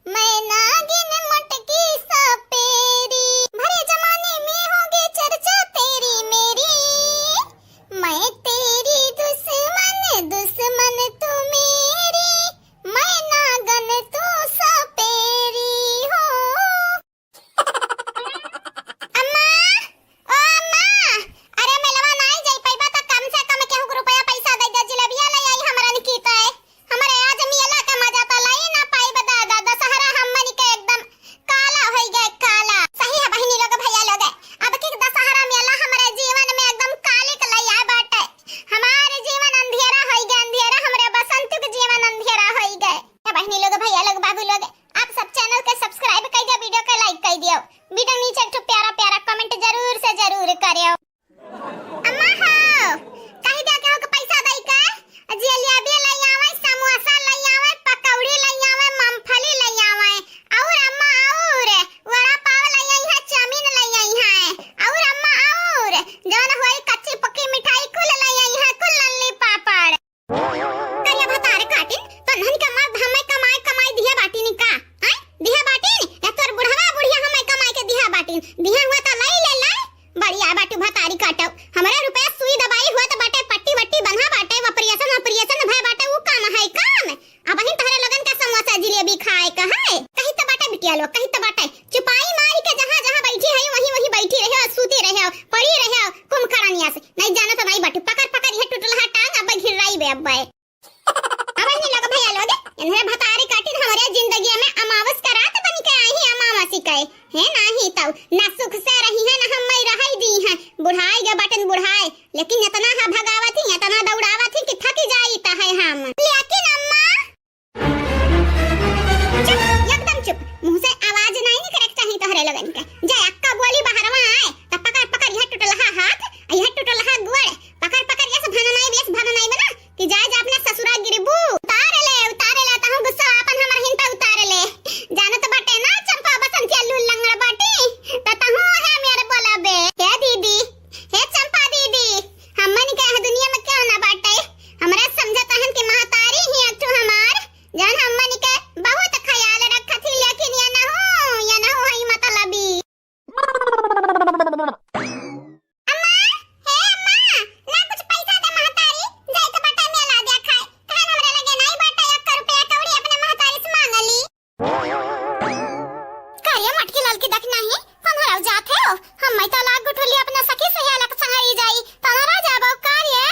मैं नागिन मटकी सपेरी। भरे जमाने में होगी चर्चा तेरी मेरी, मैं तेरी दुश्मन, दुश्मन तू मेरी, मैं नागन तू सपेरी हो। अम्मा, ओ अम्मा, अरे मेलवा नाई जाई पइबा त कम से कम केहू इन्हें भतारी काटिन हमरे जिंदगिया में अमावस का रात बन के आई ही अमावसी के। हे नाही तउ ना सुख से रही है ना हम्मै रहै दी है। बुढ़ाई गे बटन बुढ़ाए, लेकिन इतना हा भगावत ही, इतना दौड़ावत ही कि थक जाई त है हम। लेकिन अम्मा, चुप, एकदम चुप। मुँह से आवाज नाहीं निकरे के चाही तोहरे लोगन के। जे अक्का बोली बहरवा आए, त पकड़ पकड़ यह टुटलहा हाथ, यह टुटलहा गोड़, पकड़ पकड़ यस भननाई बेस भननाई बना कि जाए जा अपने ससुरा गिरबू। उतार ले, उतार ले, तहूँ गुस्सा आपन हमर हिन त उतार ले। जानत बाटे ना चंपा बसंतिया लूल लंगड़ बाटी, त तहूँ है मेर बोलबे। हे दीदी, हे चंपा दीदी, हमन के यह दुनिया में क्यों ना बाटे? हमरा समझत हन कि महतारी ही एक ठो हमार जौन हमनी के बहुत ख्याल रखत ही, लेकिन ये नहु, ये नहु हई मतलबी। अम्मा, हे अम्मा, ला कुछ पैसा दे महतारी, जाए के बाटे मेला देखाए। काहे हमरे लगे नाहीं बाटे एक रुपया कौड़ी, अपने महतारी से मांग ली। का रे मटकी ललकी देख नाही, पनहराव जात है हो? हम्मै त लाग गुठुली अपने सखी सहेलक संगरी जाई, पनहरा जाबो का रे?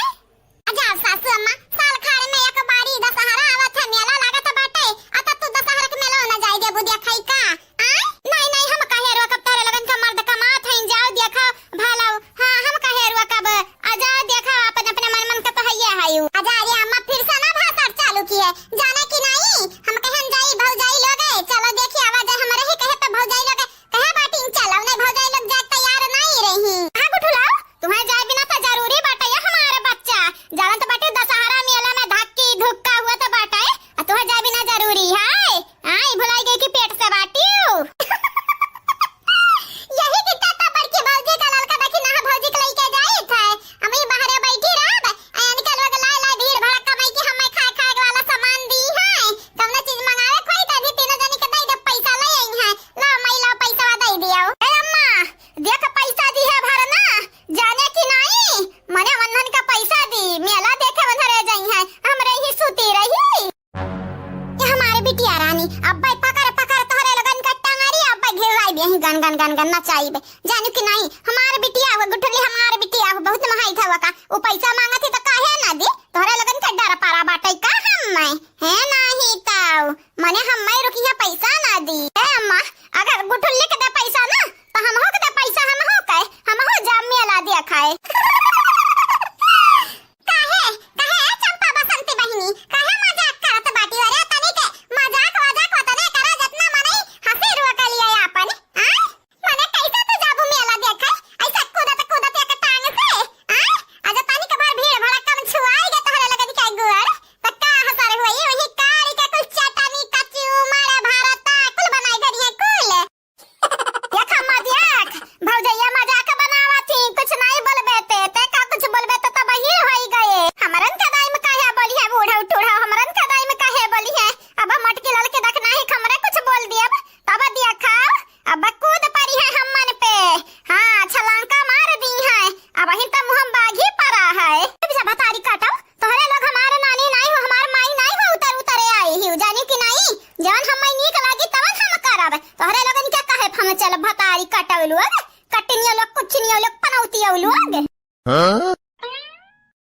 आ जाओ सासू अम्मा, साल खाड़ में एक बारी दशहरा आवत है, मेला लागत बाटे, आ तब तू दशहरा के मेला न जाई देबू देखई का? आय? नहीं, नहीं, हम काहे रोकब, तोहरे लोगन का मर्द कमात हैं, जाओ देखो, भलाओ। हाँ, हम काहे रोकब? आ जाओ देखो, अपन अपने मन मन का तो हइये हयू। आ जा रे अम्मा, फिर से ना भाषण चालू किए, जाने कि नहीं? हम कहन जाई भौजाई लोग, चलो देखी आवा जाए, हमरे ही कहे पे भौजाई लोग कहे बाटिन चलो, नहीं भौजाई लोग जाए तैयार नहीं रही। हाँ गुठुलाओ, तुम्हें जाए बिना तो जरूरी बाटे ये हमारे बच्चा। जानत बाटे दशहरा मेला में धक्की धुक्का हुआ तो बाटे, आ तुम्हें जाए बिना जरूरी है? हाँ, ई भुलाई गई कि पेट से बाटियो। यही कितना तो बड़की भौजी का ललका देखी ना भौजी के लइके जाई थे। हम ही बाहरे बैठी रहब, आ इनके लोग लाए लाए भीड़ भड़क्का में कि हमें खाए खाए वाला सामान दी है। कौनो चीज मंगावे कोई तो अभी तीनों जनी के दे दे, पैसा ले आई है। ला माई, ला पैसा दे दियो। ए अम्मा, देख पैसा दी है भर ना, जाने कि नहीं? मने वन्हन का पैसा दी, मेला देखे उधरे जाई है, हमरे ही सूती रही। ये हमारे बिटिया रानी, अब्बे पकड़ पकड़ तोहरे लोगन का टंगरी, अब्बे घिरवाई भी यहीं गन गन गन गन नचाई बे। जानू कि नहीं, हमारे बिटिया हुआ गुठली, हमारे बिटिया हुआ बहुत महाई था का, वो पैसा मांगत ही तो काहे ना दी? तोहरे लोगन का डर पारा बाटे का हम्मै? है नाही ताऊ, मने हम्मै रुकिया पैसा ना दी। ए अम्मा, अगर गुठुल्ली के दे पैसा ना, तो हमहू के दे पैसा, हमहू के, हमहू जा मेला देखाए। काहे, काहे चंपा बसंती बहिनी, काहे मजाक करत बाटी? अरे तनी के मजाक वजाक ओतने करा जतना मनई हंसी रोक लिए आपन, आय? मने कैसे तू जाबू मेला देखे? ऐसा कूदत कूदत एक टांग से, आय? आज तनी के भर भीड़ भड़क्का में छुआई गे तोहरे लगन के गुअर, त का असर हुई? वही कारी के कुल चटनी कच्ची उमड़ भरता कुल बनाई धरी है कुल। देख अम्मा देख, भौजैया मजाक बनावत ही, कुछ नहीं बोलबे ते, ते का कुछ बोलबे ते तब ही होई गए। हमरन के दाई में काहे बोली है बूढ़ा टूढ़ा, हमरन के दाई में काहे बोली है? अब मटकी ललकी देख नाही हमरे कुछ बोल दियब, तब देखा, अब कूद परी है हमन पे। हाँ, छलांका मार दी है, अब ही तो मुँह बाघी परा है। भतारी काटब, तोहरे लोग हमार नानी नाई हो, हमार माई नाई हो, उतर उतरे आई ही, जानी कि नाई? जवन हम्मै नीक लागी तवन हम करब। तोहरे लोगन के कहे हम चल भतारी कटौ लोग, कटनिया लोग, कुछनिया लोग, पनौतिया लोग। हाँ?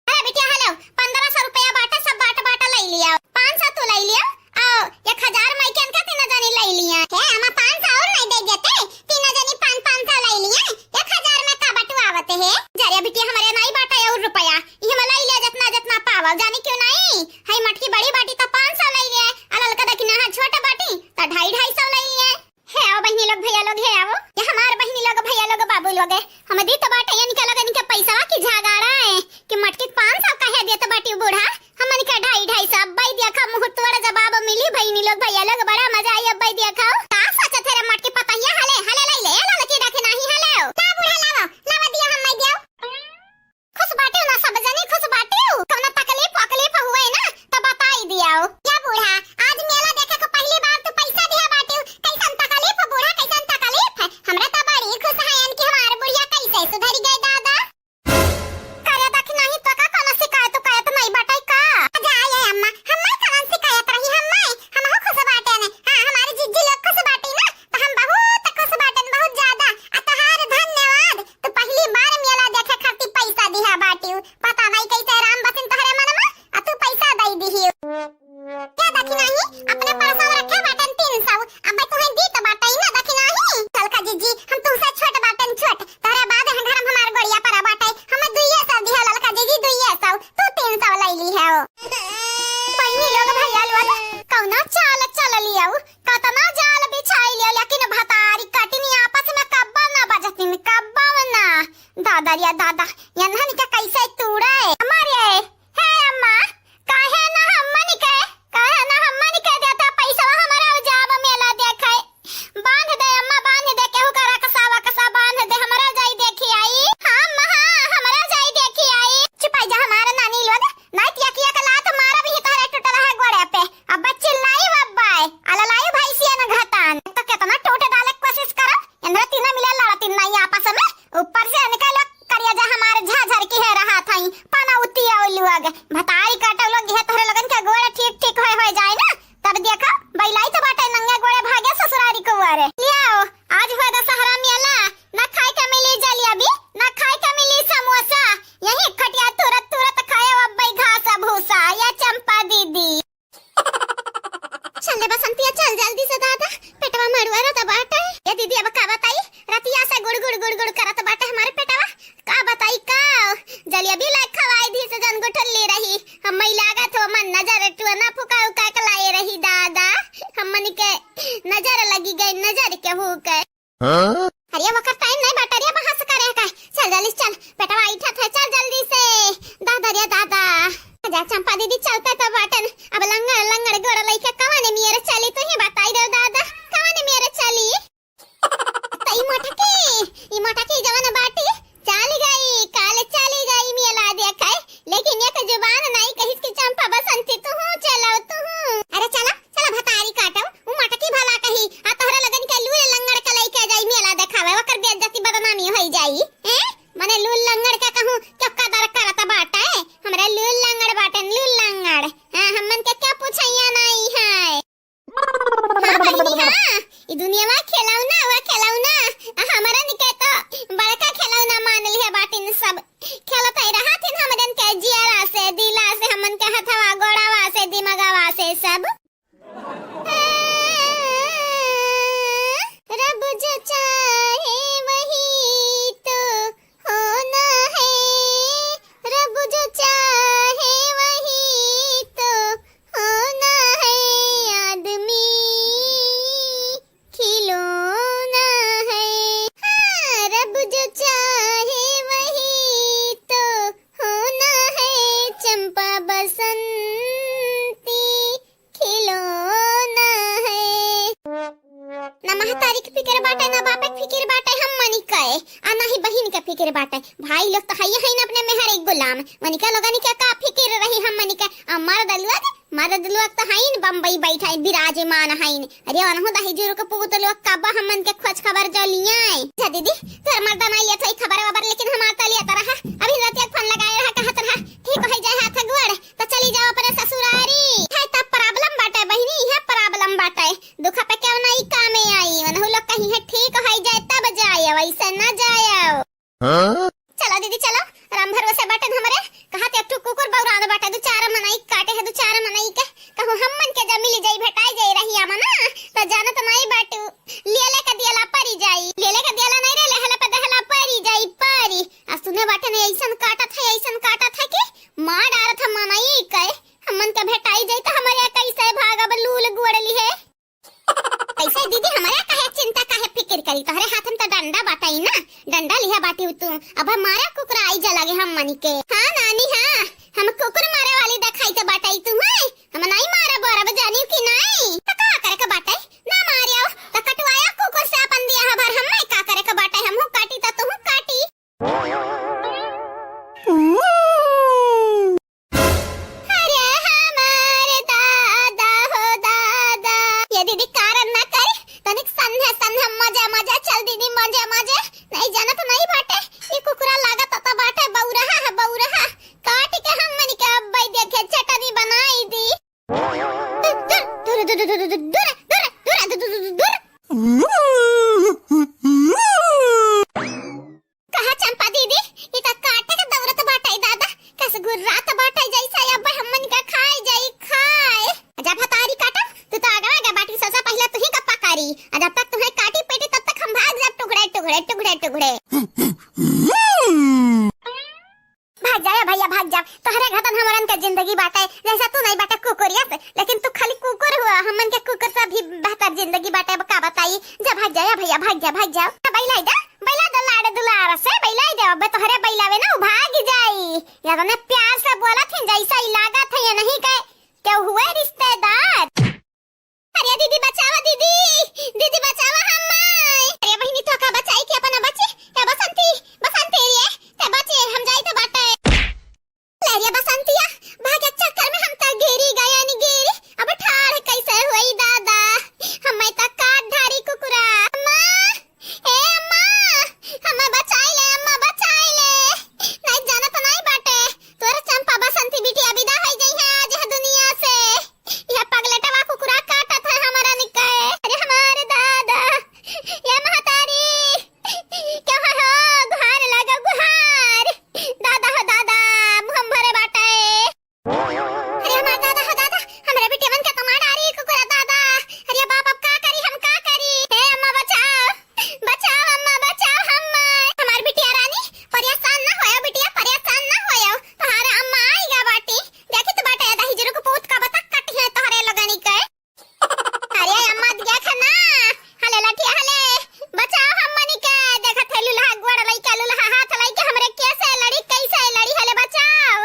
अरे बिटिया, हेलो, पन्द्रह सौ रुपया बाटा, सब बाटा बाटा लइ लिया, पाँच सौ तू लइ लिया, आओ, एक हजार माई के अनका तीनों जनी लइ लिया। हे, हमा पाँच सौ और नहीं दे देते, तीनों जनी पाँच, पाँच सौ लइ लिया, एक हजार में का बटुआवत है? जा रे बिटिया, हमरे नाई बाटा और रुपया, ई हम लइ लिया जितना, जितना पावल, जानी क्यों नहीं? हई मटकी बड़ी बाटी त पाँच सौ लइ लिया, आ ललका दखिना हा छोट बाटी, त ढाई, ढाई सौ लइ लिया। हे आओ बहिनी लोग, भैया लोग, हे आओ, ये हमार बहिनी लोग, भैया लोग, बाबू लोग, हम दी तो बाटे इनके लोग, इनके पैसा की झगाड़ा है कि मटकी पाँच सौ कहे देत बाटी बूढ़ा, हमन के ढाई, ढाई सौ। अब्बई देखा, मुँह तोड़ जवाब मिली बहिनी लोग, भैया लोग, बड़ा मजा आई। अब्बई देखा, का सोचत है रे मटकी पतहिया, हले, हले लइ ले, ए ललकी रखे नाही, हले। का बूढ़ा, लावा, लावा दिया, हम नहीं दियो। खुश बाटे ना, सब जनी खुश बाटे। कौनो तकलीफ वकलीफ हुए ना तो बताई दियो। या बूढ़ा, आज मेला देखे को पहली बार तू पैसा दिया बाटे, कैसन तकलीफ बूढ़ा, कैसन तकलीफ? हमरा तो बड़ी खुश है कि हमार बुढ़िया कैसे सुधर गए दादा। करे दखिनही, तो का कोनो शिकायत उकायत नहीं बाटे का? जा ये अम्मा, हम्मै कवन शिकायत रही, हम्मै, हमहू खुश बाटे न। कौना चाल चल लियो, कतना जाल बिछाई लियो, लेकिन भतारी कटिन आपस में कब्बा ना बजतिन, कब्बा ना। दादा रे दादा, यन्हन के कैसे तूड़े? अम्मा रे, हे अम्मा, काहे ना हमनी के, काहे ना हमनी के देता पैसा, हमरा जाब मेला देखे। बांध दे अम्मा, बांध दे, केहू का रकसा वकसा बांध दे, हमरा जाई देखी आई। हाँ अम्मा, हाँ, हमरा जाई देखी आई। चुपाई जा हमार नानी लोग, नाई तिया किया के लात मारब ही तोहरे टूटल है गोड़े पे। अब चिल्लाई बब्बाई, अललाई भैंसिया न घटान। तो कितना टूट डाले के कोशिश करो, इनरे तीनों मिले लड़तिन नाई आपस में। ऊपर से इनका लोग करिया जा हमार झाझर की है रहा था, पनौती औ लोग। भतारी काटो लोग, यह तोहरे लोगन के गोड़े ठीक ठीक होए होए जाए ना, तब देखा, बैलाई तो बाटे नंगे गोड़े भागे ससुरारी कुंवारे। लियाओ, आज हुआ दशहरा मेला, ना खाए के मिली जलेबी, ना खाए के मिली समोसा। यही खटिया तुरत तुरत खाए अब्बई घास भूसा, या चंपा दीदी। चल रे बसंतिया, चल जल्दी से दादा, पेटवा मड़ुआ रहत बाटे। ए दीदी, अब का बताई, रतिया से गुड़ गुड़ गुड़ गुड़ करत बाटे हमारे पेटवा। का बताई का, जलेबी लाग खवाई दी से जन गुठली रही। हम मई लागत हो मन नजर टुआ ना फुका उका के लाए रही दादा। हमन के नजर लगी गई, नजर के हो के। हाँ? अरे वकर टाइम नहीं बाटे रे, बहस करे का। चल जल्दी चल, पेटवा उठत है, चल जल्दी से। दादा रे दादा। जा चंपा दीदी, चलते तो बाटन। अब लंगड़ लंगड़ गोड़ लइके कवने मेर चली, तू ही बताई दे दादा, कवने मेर चली? त ई मोटकी, ई मोटकी जवन बाटी, चली गई, काल चली गई मेला देखे, लेकिन एक जुबान नाई कहिस कि चंपा बसंती तू हूँ चलो तू हूँ। अरे चला, चला भतारी काटो, उ मोटकी भला कही, आ तोहरे लगन के लूल लंगड़ के लइके जाई मेला देखावे, ओकर बेइज्जती बदनामी होई जाई। हैं? मने लूल लंगड़ के कहूँ, क्या कदर करत बाटे? हमरा लूल लंगड़ बाटे, लूल लंगड़। हाँ, हमन के क्या पूछैया नाई है। हाँ, बहिनी, हाँ, ई दुनिया में खिलौना हुआ खिलौना, आ हमरन के तो बड़का खिलौना मान लिहे बाटिन सब। खेलत ही रहत हिन हमरन के जियरा से, दिला से, हमन के हथवा, गोड़वा से, दिमगवा से सब। रब जो चाहे वही तो होना है, रब जो चाहे वही तो होना है, आदमी खिलौना है। हाँ, रब जो चाहे वही तो होना है, चंपा बसंती खिलौना है। ना महतारी के फिकिर बाटे, ना बापे के फिकिर बाटे, हमनी के, आ ना ही बहिन के फिकिर बाटे। भाई लोग तो हइये हइन अपने मेहर एक गुलाम, वनिका लोगनी के का फिकिर रही हमनी के। आ मर्द लोग, मर्द लोग तो हइन बम्बई बैठा विराजमान हइन। अरे ओनहु दही जुरु के पूत लोग कब हमन के खोज खबर जो लियाए। जा दीदी, तोर मर्दा ना लिया था खबर वबर, लेकिन हमार तो लिया रहा। अभी रात एक फोन लगाए रहा, कहत रहा ठीक हो जाए हाथ गोड़। तो चली जाओ अपने ससुरारी। है तब problem बाटे बहिनी, इहे problem बाटे। दुख पे केहू ना ई कामे आई। ओनहु लोग कहीं है ठीक हो जाए तब जाए, वैसे ना जाए। हाँ? चलो दीदी चलो, राम भरोसे बाटे हमरे। कहा ते एक ठो कुकुर बौरान बाटे, दो चार मनई काटे है, दो चार मनई के। कहूँ हमन के जब मिली जाई, भेटाई जाई रही आमा ना, तो जानत नाई बाटू। लेले के दियला परी जाई, लेले के दियला नहीं रे, लेहला पे देहला परी जाई, परी। आ सुने बाटे ने ऐसन काटत है, ऐसन काटत है कि मार डारत है मनई के। हमन के भेटाई जाई त हमरे कैसे भागब लूल गोड़ लिहे। कैसे दीदी हमरे काहे चिंता काहे फिकिर करी, तोहरे हाथ में त डंडा बाटई ना, डंडा लिहे बाटी तू। अब मारे कुकुर आई जा लगे हमनी के। हाँ नानी हाँ, हम कुकुर मारे वाली देखाई त बाटई तू है, हम नहीं मारब वारब जानी कि नहीं। त का करे के बाटे, ना मारियो त कटवाया कुकुर से अपन दिया भर, हम नहीं का करे के बाटे, हमहू काटी त तू काटी। अरे हमार दादा हो दादा। ये दीदी कारण ना करे, तनिक संध्या संध्या मजा मजा चल दीदी मजा मजा। नहीं जानत नहीं बाटे, ये कुकुरा लागत त बाटे बौरहा है बौरहा। काट के हमन के अब्बई देखे चटनी बनाई दी। दूर, दूर, दूर। कहा चंपा दीदी, ई त काटे के दौरत बाटे दादा, कस गुर्रात बाटे जैसे अब हमन का खाए जाई खाए। जा भतारी काटा, तू तो आगे आगे बाटी, सबसे पहले तू ही का पकड़ी। आ जब तक तुम्हें काटी पीटी तब तक हम भाग जाब टुकड़े टुकड़े टुकड़े टुकड़े। भाग जाओ भैया, भाग जाओ। तोहरे घटन हमरन के जिंदगी बाटे, जैसे तू नहीं बाटे कुकुरिया से, लेकिन तू खाली कुकुर हुआ, हमन के कुकुर से भी बेहतर जिंदगी बाटे। अब का बताई, जा भाग जा, या भैया भाग जा, भाग जा। बैलाई दे, बैला दे लाड़ दुलार से, बैलाई दे, अबे तोहरे बैलावे ना, उ भाग जाई। या तने प्यार से बोलत ही, जैसा ही लागत है, ये नहीं कहे, क्यों हुए रिश्तेदार? अरे दीदी बचावा दीदी, दीदी बचावा हम्माय। अरे बहिनी तो का बचाई के अपना बची, ए बसंती, बसंती रे, ते बची हम जाई तो बाटे। ले रे बसंतिया, भागे चक्कर में हम तो गिरी गयन गिरी, अब ठाड़ कैसे हुई दादा, हम्माय तो काट धारी कुकुरा। अम्मा, ए अम्मा, हम्माय बचाई ले, अम्मा बचाई ले, नहीं जानत नहीं बाटे, तोर चंपा बसंती बिटिया विदा होई गई है आज यह दुनिया से। यह पगलेटवा कुकुरा काटत है हमारा निकाय। अरे हमार दादा, ये महतारी, क्या है हो? गुहार लगा गुहार। दादा हो दादा, मुँह भरे बाटे। अरे हमार दादा हो दादा, हमरे बिटियवन के तो मार डारी कुकुरा दादा। अरे बाप, अब का करी, हम का करी? हे अम्मा बचाओ, बचाओ अम्मा, बचाओ हम्मा। हमार बिटिया रानी, परेशान ना होया बिटिया, परेशान ना होया। तोहार अम्मा आइगा बाटी। देखी तो बाटे, दहिजरू के पूत का बतक कटी है तोहरे लगनी के। अरे अम्मा देख ना, हले लठिया हले, बचाओ हम्मनी के। देखत है लुल्हा गोड़ लइका, लुल्हा हाथ लइके हमरे कैसे लड़ी, कैसे लड़ी, हले बचाओ।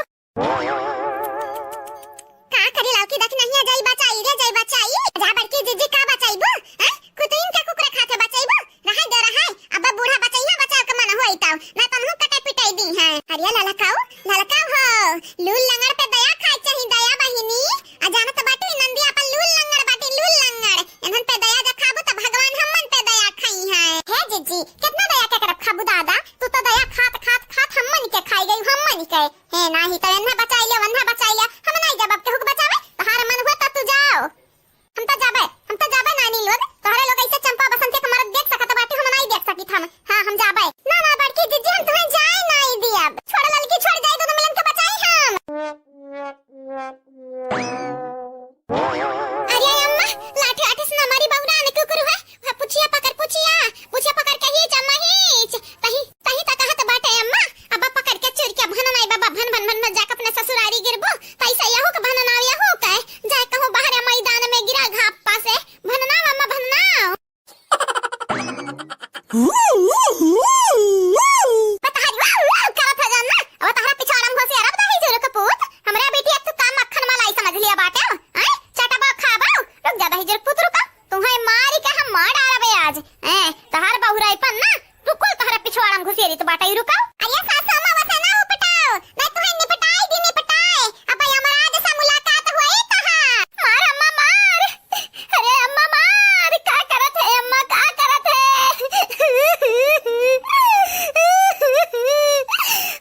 का करी लौकी देख नहीं आ जाई बचाई रे, जाई बचाई। जा बड़की जीजी का बचाईबू? हैं? खुद इनके कुकुरे खाते बचाईबू? रहाई दे रहाई, अब बूढ़ा बचैया बचाव के मन होई ताऊ, ना तनहु कटे पिटाई दी है। अरे ललकाऊ, ललकाऊ हो, लूल लंगड़ पे दया खाए चाही, दया बहिनी। आ जानत बाटी नंदी अपन लूल लंगड़ बाटी, लूल लंगड़। इन्हन पे दया देखाबू त भगवान हमन पे दया खाई है। हे जीजी, कितना दया के करब खाबू दादा, तू तो दया खात खात खात हमन के खाई गई, हमन के। हे नाही तो एन्हा बचाई ले, वन्हा बचाई ले, हम नहीं जब अब केहू के बचावे, तोहार मन हुआ त तू जाओ। हम तो जाबे, हम तो जाबे नानी लोग। तोहरे लोग ऐसे चंपा बसंती के मरत देख सकत बाटी, हम नहीं देख सकित हम। हाँ, हम जाबे। ना, ना, बड़की जीजी, हम तुम्हें जाए नहीं दियब। छोड़ ललकी, छोड़ जाए, दोनों मिलन के बचाई हम। अरे अम्मा, लाठी आठी से ना मारी बउरा, आने कुकुर है। वह पुछिया पकड़, पुछिया, पुछिया पकड़ के हीच, अम्मा हीच। तही, तही त कहत बाटे अम्मा, अब पकड़ के चुर के भन नाई बाबा, भन, भन, भन, भन, जाके अपने ससुरारी गिरबो। तैसे यहू के भन नाव, यहू के। जाए कहूँ बाहर मैदान में गिरा घापा से, भन नाव अम्मा, भन नाव। बताहरी वाव, वाव करत है जान ना। अब तहरा पिछवाड़ा में घुसी अरब दही जुरु के पूत। हमरा बेटी एक तो काम मक्खन मलाई समझ लिया बाटे। आय, चटबा खाबो। रुक जा दही जुरु के पूत, रुका। तुम्हें मारी के हम मार डालबे आज। ए, तहार बहुराईपन ना, तू कुल तहरा पिछवाड़ा में घुसेरी तो बाटई रुका। अरे सासू अम्मा वसे ना उपटाओ, मैं तुम्हें निपटाई दी निपटाए। अब यमराज से मुलाकात हुई तहार। मार अम्मा मार, अरे अम्मा मार, का करत है अम्मा, का करत है?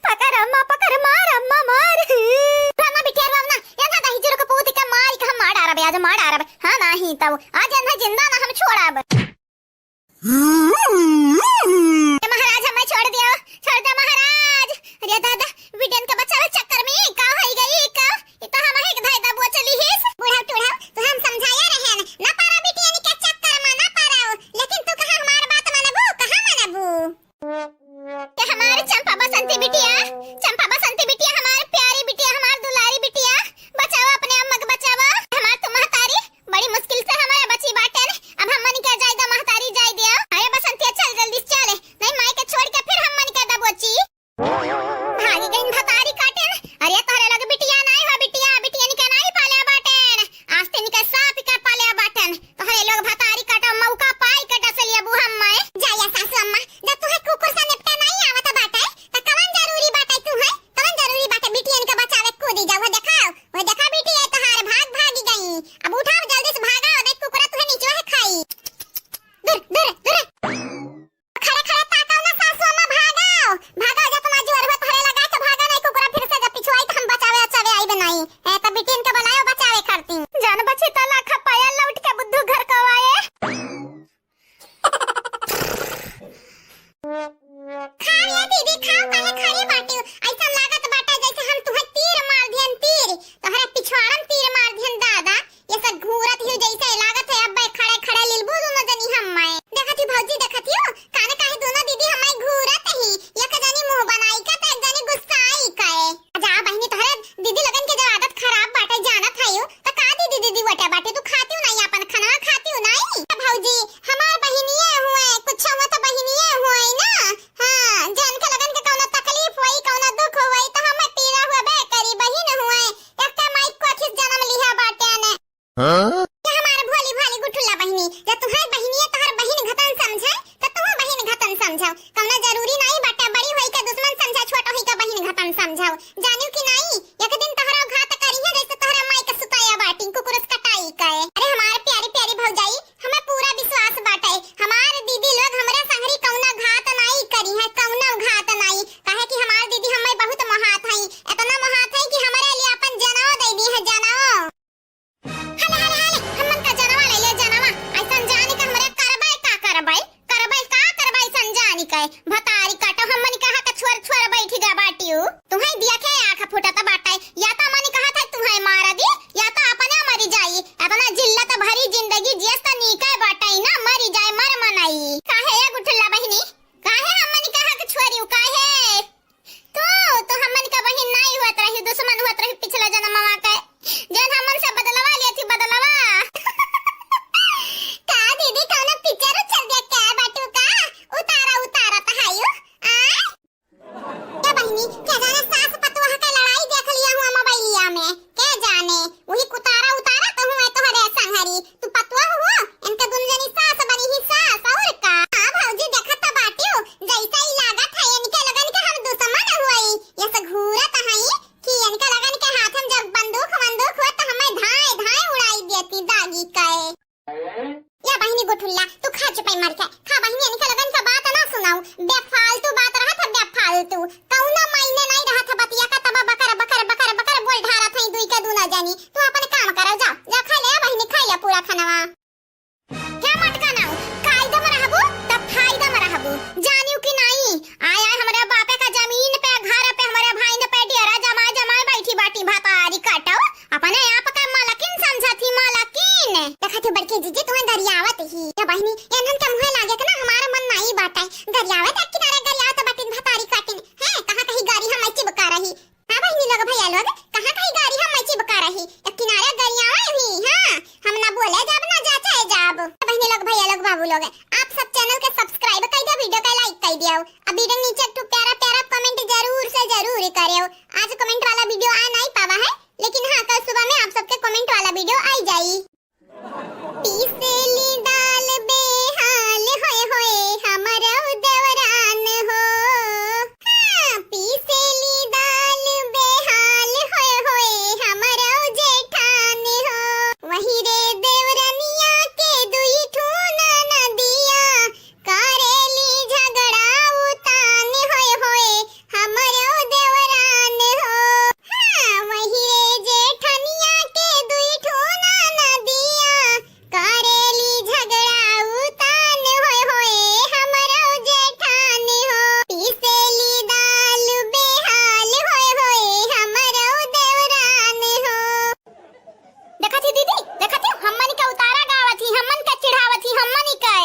पकड़ अम्मा पकड़, मार अम्मा मार। ना ना बिटिया रो ना, ये ना दही जुरु के पूत के मारी के हम मार डारबे, आज मार डारबे। हाँ नाही तब आज एन्हा जिंदा ना हम छोड़ब। ए महाराज, हमें छोड़ दियो, छोड़ दे महाराज। अरे दादा, बिटियन के बचावे चक्कर में का होई गई का? ई तो हम एक धाई दबो चली हिस। बूढ़ा टूढ़ा, तू हम समझाया रहे न, ना पारा बिटियन के चक्कर में ना पारा, लेकिन तू कहाँ हमार बात मानबू, कहाँ मानबू? ये हमारे चंपा बसंती बिटिया, चंपा बसंती बिटिया, हमारे प्यारी बिटिया, हमार दुलारी बिटिया, बचावा अपने अम्मा के बचावा। हमार तू महतारी बड़ी मुश्किल से हमारे बची बाटे ने। अब हमन के जाय दा महतारी जाय दिया। अरे बसंतिया चल जल्दी से चले, नहीं माई के छोड़ के फिर हमन के दबोची। भागी गईन भतारी काटे ने। अरे तोहरे लगे बिटिया नाई हो, बिटिया, बिटियन के नाई पाले बाटे। या बहिनी गुठुल्ला, तू खा चुपाई मार के। खा बहिनी, इनके लगन का बात ना सुनाऊ। बेफालतू बात रहत है, बेफालतू। कौनो मायने नहीं रहत है बतिया का, तब बकर, बकर, बकर, बकर बोल ढारत है दुई के दूना जानी। तू अपन काम करो, जाओ, जा खा ले बहिनी, खा ले पूरा खानवा। क्या मटका नाऊ, कायदा में रहबू, तब फायदा में रहबू। जानियो कि नहीं, आय, आय, हमरे बापे का जमीन पे, घर पे, हमरे भाईन पे डेरा जमाए, जमाए बैठी बाटी भतारी काटो। अपने आप का मालकिन समझत ही, मालकिन। देखत ही बड़की जीजी, तुम्हें गरियावत ही। या बहिनी, एनहन के मुँहे लागे के ना हमारा मन नाई बाटे। गरियावत एक किनारे गरियावत बाटिन भतारी काटिन। हैं, कहाँ कहीं गारी हम चिबका रही। हाँ बहिनी लोग, भैया लोग, कहाँ कहीं गारी हम चिबका रही। एक किनारे गरियावे ही, हाँ, हम ना बोले जाब, ना जाचे जाब। बहिनी लोग, भैया लोग, बाबू लोग, आप सब channel के subscribe कर दियो, video के like कर दियो। अब video नीचे एक ठो प्यारा प्यारा comment जरूर से जरूर करियो। आज comment वाला video आ नहीं पावा है, लेकिन हाँ, कल सुबह में आप सबके comment वाला video आई जाई। पीसेली दाल बेहाल होए होए हमरो देवरान हो। हाँ, पीसेली दाल बेहाल होए होए हमरो जेठान हो। वही रे देवरनिया के दुई ठो ननदिया, करेली झगड़ा उतान होए होए हमरो देवरान हो। हाँ, वही रे जेठनिया के दुई ठो ननदिया, करेली झगड़ा उतान होए होए हमरो जेठान हो। पीसेली दाल बेहाल होए होए हमरो देवरान हो। देखत ही दीदी, देखत ही, हमन के उतारा गावत ही, हमन के चिढ़ावत ही, हमन ही के।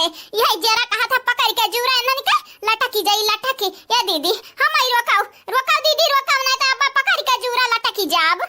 यही जरा कहा था पकड़ के जूरा इन्हन के लटकी जाई, लटकी। ये दीदी, हम आई रोकाओ, रोकाओ दीदी, रोकाओ, नहीं तो अब पकड़ के जूरा लटकी जाब।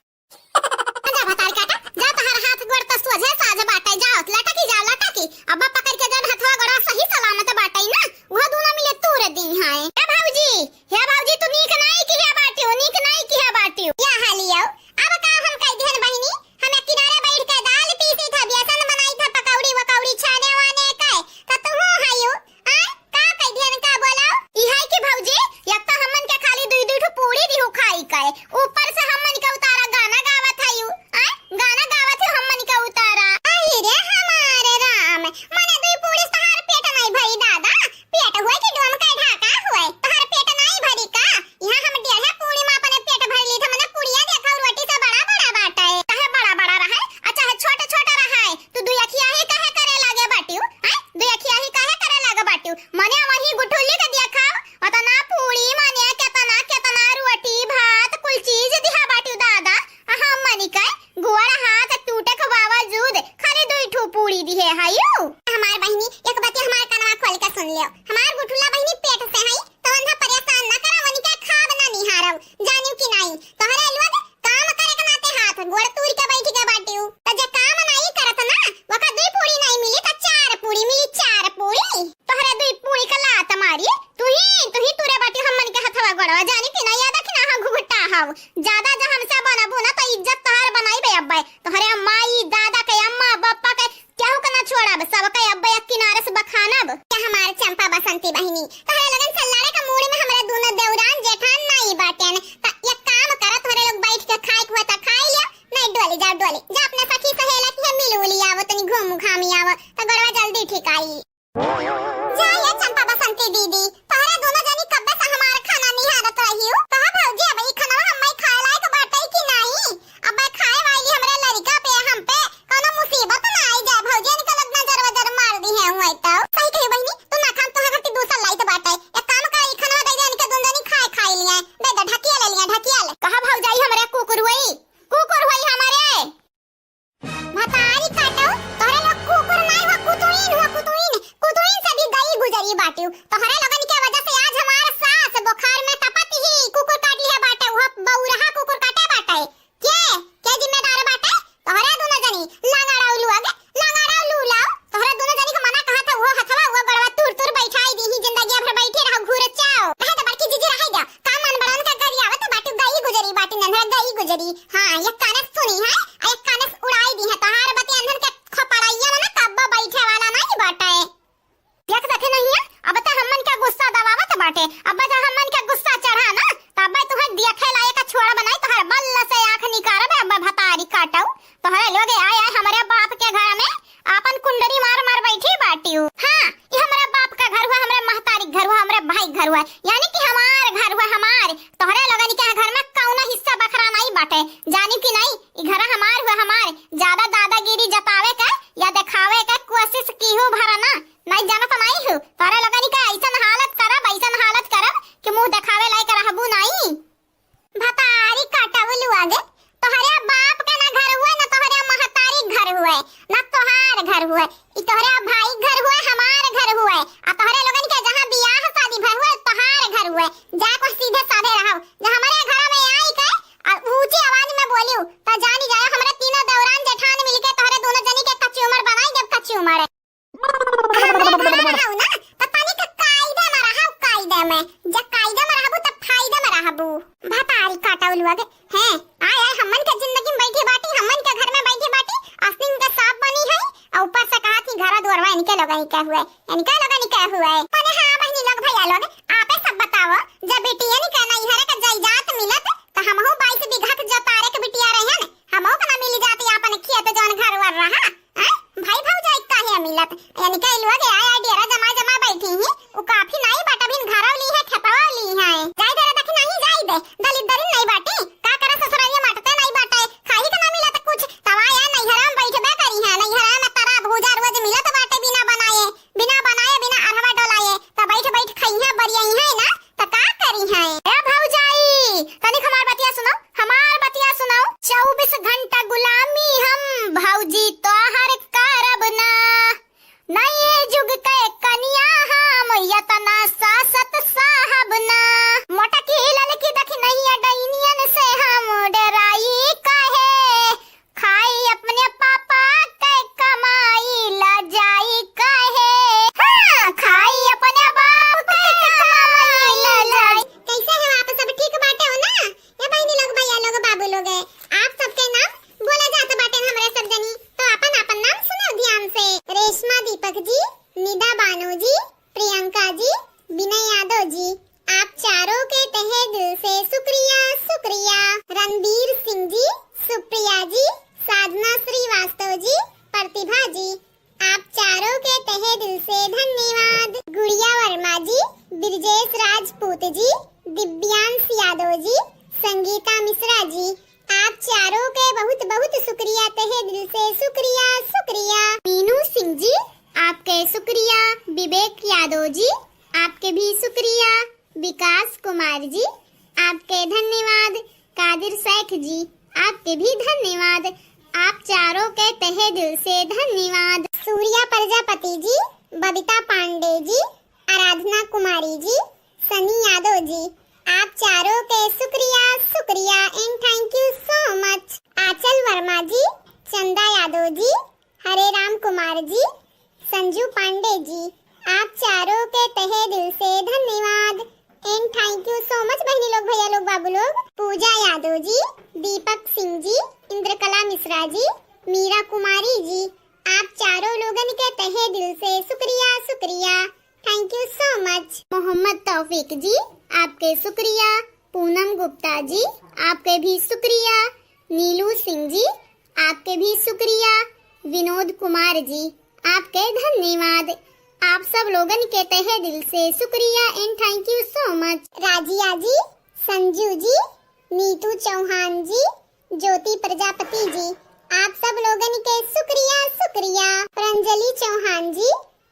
जा भतार काटा, जा तोहर हाथ गोड़ तो सोझे साझ बाटे, जाओ, लटकी जाओ, लटकी। अब पकड़ के जन हथवा गोड़ा सही सलामत बाटे ना, वो दोनों मिले तूर दी हैं। ए भौजी, हे भौजी, तू नीक नाई किहे बाटियो, नीक नाई किहे बाटियो। या हालियो, अब का हम कह दिहन बहिनी, हम एक किनारे बैठ के दाल पीसी था, बेसन बनाई था, पकौड़ी वकौड़ी छाने वाने के, त तुहू हयू, आय, का कह दिहन का बोलाओ? इहे कि भौजी, एक तो हमन के खाली दुई दुई ठो पूड़ी दिहू खाई के, ऊपर से हमन के उतारा गाना गावत हयू, आय, गाना गावत है हमन के उतारा। आई रे हमार राम, मने दुई पूड़ी से तहार पेट नहीं भरी दादा, पेट हुए कि डोम का ढाका हुए, तहार पेट नहीं भरी का? यहाँ हम डेढ़े पूड़ी में अपने पेट भर ली था, मने पुड़िया देखा रोटी से बड़ा बड़ा बाटे, चाहे बड़ा बड़ा रहे, आ चाहे छोट छोट रहे, तू दुई अखिया ही काहे करे लागे बाटियो, हैं? दुई अखिया ही काहे करे लागे बाटियो? मने वही गुठुली के दिया खाओ, अतना पूड़ी मने केतना केतना रोटी भात कुल चीज दिहा बाटियो दादा, आ हमनी के गोड़ हाथ टूटे के बावजूद खाली दुई ठो पूड़ी दिहे हयू। हमार बहिनी, एक बतिया हमार कनवा खोल के सुन लियो। हमार गुठुला बहिनी पेट से हई, तो अंधा परेशान ना करा, वनिका खाब ना निहारब, जानियो कि नाई। तोहरे लोग काम करे के नाते हाथ गोड़ तूर के बैठ के बाटियो। तो जे काम नाई करत ना, वका दुई पूड़ी नाई मिली, तो चार पूड़ी मिली, चार पूड़ी। तोहरे दुई पूड़ी का लात मारी, तुही, तुही तुरे बाटियो हमन के हथवा गोड़वा, जानियो कि नाई, याद कि ना, हाँ, घुघुटा हव। ज्यादा जो हमसे बनबू ना, तो इज्जत तोहार बनाई बे अब्बे। तोहरे माई, दादा के, अम्मा, बप्पा के, केहू के ना छोड़ब, सबके अब्बे एक किनारे से बखानब। क्या हमार चंपा बसंती बहिनी, तोहरे लोगन से लड़े के मूड में हमरे दोनों देवरान जेठान नाई बाटेन। त एक काम करा, तोहरे लोग बैठ के खाए के हुआ त खाई लिया, नहीं डोली जाओ, डोली जा अपने सखी सहेला की है, मिल उली आवो, तनी घूम घामी आवो, त गोड़वा जल्दी ठीक आई। जा ये चंपा बसंती दीदी, तोहरे दोनों जनी कब्बे से हमार खाना निहारत रही हो। कहा भौजी, अब ई खाना हम खाए लायक बाटे कि नाई? अब खाए वाली हमरे लड़का पे, हम पे कौनो मुसीबत ना आई जाए भौजी, इनके लोग नजर वजर मार दी है हुए तो। सही कही बहिनी, तू ना खाम, तोहरे खातिर दूसर लाइत बाटे। एक काम कर, ई खाना दे दे इनके, दोनों जनी खाए खाई लिए, दे दे, ढकिया ले लिए, ढकिया ले। कहा भौजाई हमरे कुकुर हुई, कुकुर हुई हमारे। भतारी काटो, तोहरे लोग कुकुर नाई हो, कुतुइन हो, कुतुइन। कुतुइन से भी गई गुजरी बाटियो। तोहरे लोगन के वजह से आज हमार सास बुखार में तपत ही कुकुर काट लिहे बाटे, वो बौरहा कुकुर काटे बाटे। के, के जिम्मेदार बाटे? तोहरे दोनों जनी, लंगड़ा उलू आगे, लंगड़ा उलू लाओ। तोहरे दोनों जनी को मना कहा था, वो हथवा, वो गड़वा तुर तुर बैठाई दी ही, जिंदगी भर बैठे रहो, घूर चाओ। रहे तो बड़की जीजी रहे जा, काम मन बड़न का गरियावत बाटियो, गई गुजरी बाटी नन्हर, गई गुजरी। हाँ, एक काने से सुनी है, आ एक काने से उड़ाई दी है। तोहार बतिया अनहन के खोपड़ाइया में ना कब्बो बैठे वाला नहीं बाटे। देख देखे नहीं है, अब तो हम ज्यादा दादागिरी जतावे के या देखावे के कोशिश कीहू भर ना, नहीं जानत नहीं हू। तोहरे लोगनी के ऐसन हालत करब, ऐसन हालत करब कि मुंह देखावे लायक रहबू नहीं। भतारी काटवलू आगे, तोहरे बाप के ना घर हुए, ना तोहरे महतारी घर हुए, ना तोहार घर हुए, ई तोहरे भाई घर हुए, हमार घर हुए, आ तोहरे लोगन के जहाँ बियाह शादी भय हुए, तोहार घर हुए। जा कुछ सीधे साधे रहो, जे हमरे घर में आई के आ ऊंची आवाज में बोलियो, त जानी जाए हमरे तीनों देवरान जेठान मिलके तोहरे दोनों जनी के कच्ची उमर बनाई, जब कच्ची उमर। हमरे घर में रहू ना, त तनी के कायदे में रहू, कायदे में। जब कायदे में रहबू, त फायदे में रहबू। भतारी काटवलू आगे। हैं, आय, आय, हमन के जिंदगी में बैठी बाटी, हमन के घर में बैठी बाटी, असनिन के सांप बनी है, और ऊपर से कहा थी घर दुआरवा इनके लोगन के हुए, इनके लोगन के हुए। तने हाँ बहनी लोग, भैया लोग, आपे सब बताओ, जब बिटियन के नैहर के जायदाद मिलत, त हमहू बाईस बीघा के जोतारे के बिटिया रहन, हमहू के ना मिल जाती आपन खेत जौन घर वर रहा। हैं? भाई भौजाई काहे मिलत? यानी कि लोग आय आय डेरा जमा जमा बैठी ही, उ काफी नाई बाटे, बिन घरव ली है, खेतवा ली है। जाय दे रे, देखी नहीं जाय दे, दलित दरिन नहीं बाटी, का करे ससुरारिया माटते नहीं बाटे, खाही के ना मिलत कुछ, तवा या नैहरा में बैठबे करी है, नैहरा में तरा भूजा रोज मिलत बाटे बिना बनाए, बिना बनाए, बिना अरहवा डोलाए, त बैठ बैठ खइहे बरियाई है ना, त का करी है? ए भौजाई, तनिक हमार बतिया सुनो, हमार बतिया सुनो। चउबीस घंटा गुलामी हम भौजी तोहर करब ना, नए जुग के कनिया हम यतना सासत साहब ना। मोटकी ललकी देखी नहीं डैनियन से हम डराई काहे, खाई अपने पापा के कमाई ला जाई काहे। हाँ, खाई अपने बाप के कमाई ला जाई। कैसे हो आप सब, ठीक बाटे हो ना? ये बहनी लोग, भैया लोग, बाबू लोग, आप सबके नाम बोला जात बाटे हमरे सब जनी, तो आपन आपन नाम सुनो ध्यान से। रेशमा दीपक जी, निदा बानो जी, प्रियंका जी, विनय यादव जी, आप चारों के तहे दिल से शुक्रिया, शुक्रिया। रणबीर सिंह जी, सुप्रिया जी, साधना श्रीवास्तव जी, प्रतिभा जी, आप चारों के तहे दिल से धन्यवाद। गुड़िया वर्मा जी, ब्रजेश राजपूत जी, दिव्यांश यादव जी, संगीता मिश्रा जी, आप चारों के बहुत बहुत शुक्रिया, तहे दिल से शुक्रिया, शुक्रिया। मीनू सिंह जी, आपके शुक्रिया। विवेक यादव जी, आपके भी शुक्रिया। विकास कुमार जी, आपके धन्यवाद। कादिर शेख जी, आपके भी धन्यवाद। आप चारों के तहे दिल से धन्यवाद। सूर्या प्रजापति जी, बबीता पांडे जी, आराधना कुमारी जी, सनी यादव जी, आप चारों के शुक्रिया, शुक्रिया and thank you so much। आंचल वर्मा जी, चंदा यादव जी, हरे राम कुमार जी, संजू पांडे जी, आप चारों के तहे दिल से धन्यवाद and thank you so much बहनी लोग, भैया लोग, बाबू लोग। पूजा यादव जी, दीपक सिंह जी, इंद्रकला मिश्रा जी, मीरा कुमारी जी, आप चारों लोगन के तहे दिल से शुक्रिया, शुक्रिया, thank you so much। Mohammad तौफीक जी, आपके शुक्रिया। पूनम गुप्ता जी, आपके भी शुक्रिया। नीलू सिंह जी, आपके भी शुक्रिया। विनोद कुमार जी, आपके धन्यवाद। आप सब लोगन के तहे दिल से शुक्रिया and thank you so much। राजिया जी, संजू जी, नीतू चौहान जी, ज्योति प्रजापति जी, आप सब लोगन के शुक्रिया, शुक्रिया। रंजली चौहान जी,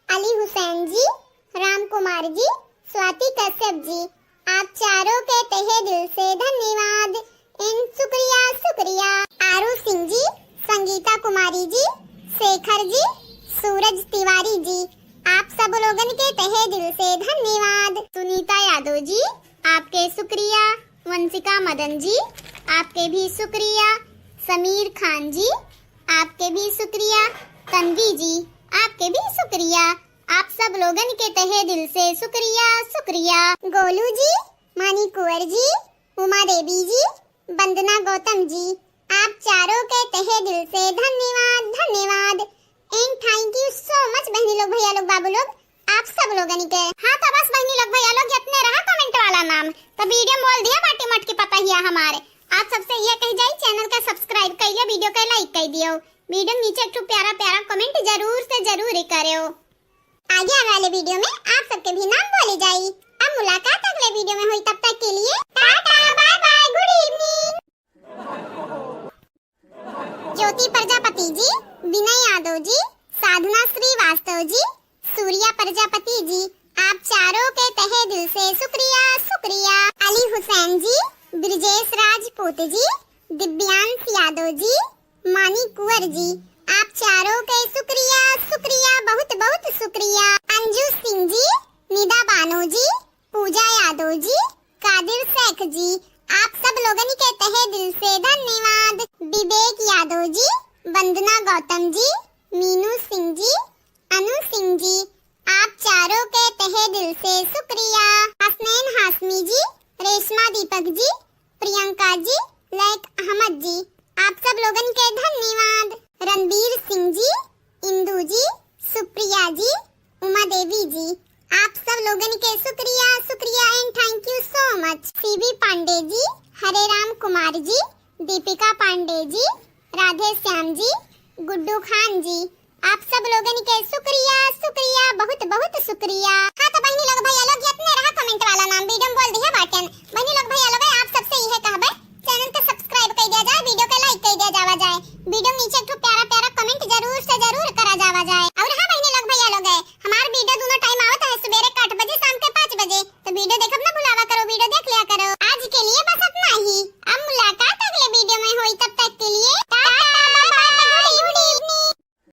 अली हुसैन जी, राम कुमार जी, स्वाति कश्यप जी, आप चारों के तहे दिल से धन्यवाद and शुक्रिया, शुक्रिया। आरू सिंह जी, संगीता कुमारी जी, शेखर जी, सूरज तिवारी जी, आप सब लोगन के तहे दिल से धन्यवाद। सुनीता यादव जी, आपके शुक्रिया। वंशिका मदन जी, आपके भी शुक्रिया। समीर खान जी, आपके भी शुक्रिया। तन्वी जी, आपके भी शुक्रिया। आप सब लोगन के तहे दिल से शुक्रिया, शुक्रिया। गोलू जी, मानी कुंवर जी, उमा देवी जी, वंदना गौतम जी, आप चारों के तहे दिल से धन्यवाद, धन्यवाद and thank you so much बहनी लोग, भैया लोग, बाबू लोग, आप सब लोगन के। हाँ, तो बस बहनी लोग, भैया लोग, इतने रहा comment वाला नाम। तो video में बोल दिया बाटी मटकी पतहिया हमारे। आप सबसे ये कही जाई, channel का subscribe कर लियो, video का like कर दियो, video में नीचे एक ठो प्यारा प्यारा comment जरूर से जरूर ही करियो। आगे आवे वाले video में आप सबके भी नाम बोले जाई। अब मुलाकात अगले video में हुई, तब तक के लिए Tata, bye bye, good evening। ज्योति प्रजापति जी, विनय यादव जी, साधना श्रीवास्तव जी, सूर्या प्रजापति जी, आप चारों के तहे दिल से शुक्रिया, शुक्रिया। अली हुसैन जी, ब्रजेश राजपूत जी, दिव्यांश यादव जी, मानी कुंवर जी, आप चारों के शुक्रिया, शुक्रिया, बहुत बहुत शुक्रिया। अंजू सिंह जी, निदा बानो जी, पूजा यादव जी, कादिर शेख जी, आप सब लोगन के तहे दिल से धन्यवाद। विवेक यादव जी, वंदना गौतम जी, मीनू सिंह जी, अनु सिंह जी, आप चारों के तहे दिल से शुक्रिया। हसनैन हाशमी जी, रेशमा दीपक जी, प्रियंका जी, लैक अहमद जी, आप सब लोगन के धन्यवाद। रणबीर सिंह जी, इंदू जी, सुप्रिया जी, उमा देवी जी, आप सब लोगन के शुक्रिया, शुक्रिया and thank you so much। CB Pandey ji, Hare Ram Kumar ji, Deepika Pandey ji, Radhe Shyam ji, Guddu Khan ji, आप सब लोगन के शुक्रिया, शुक्रिया, बहुत बहुत शुक्रिया। हाँ तो बहिनी लोग, भैया लोग, इतने रहा comment वाला नाम, video में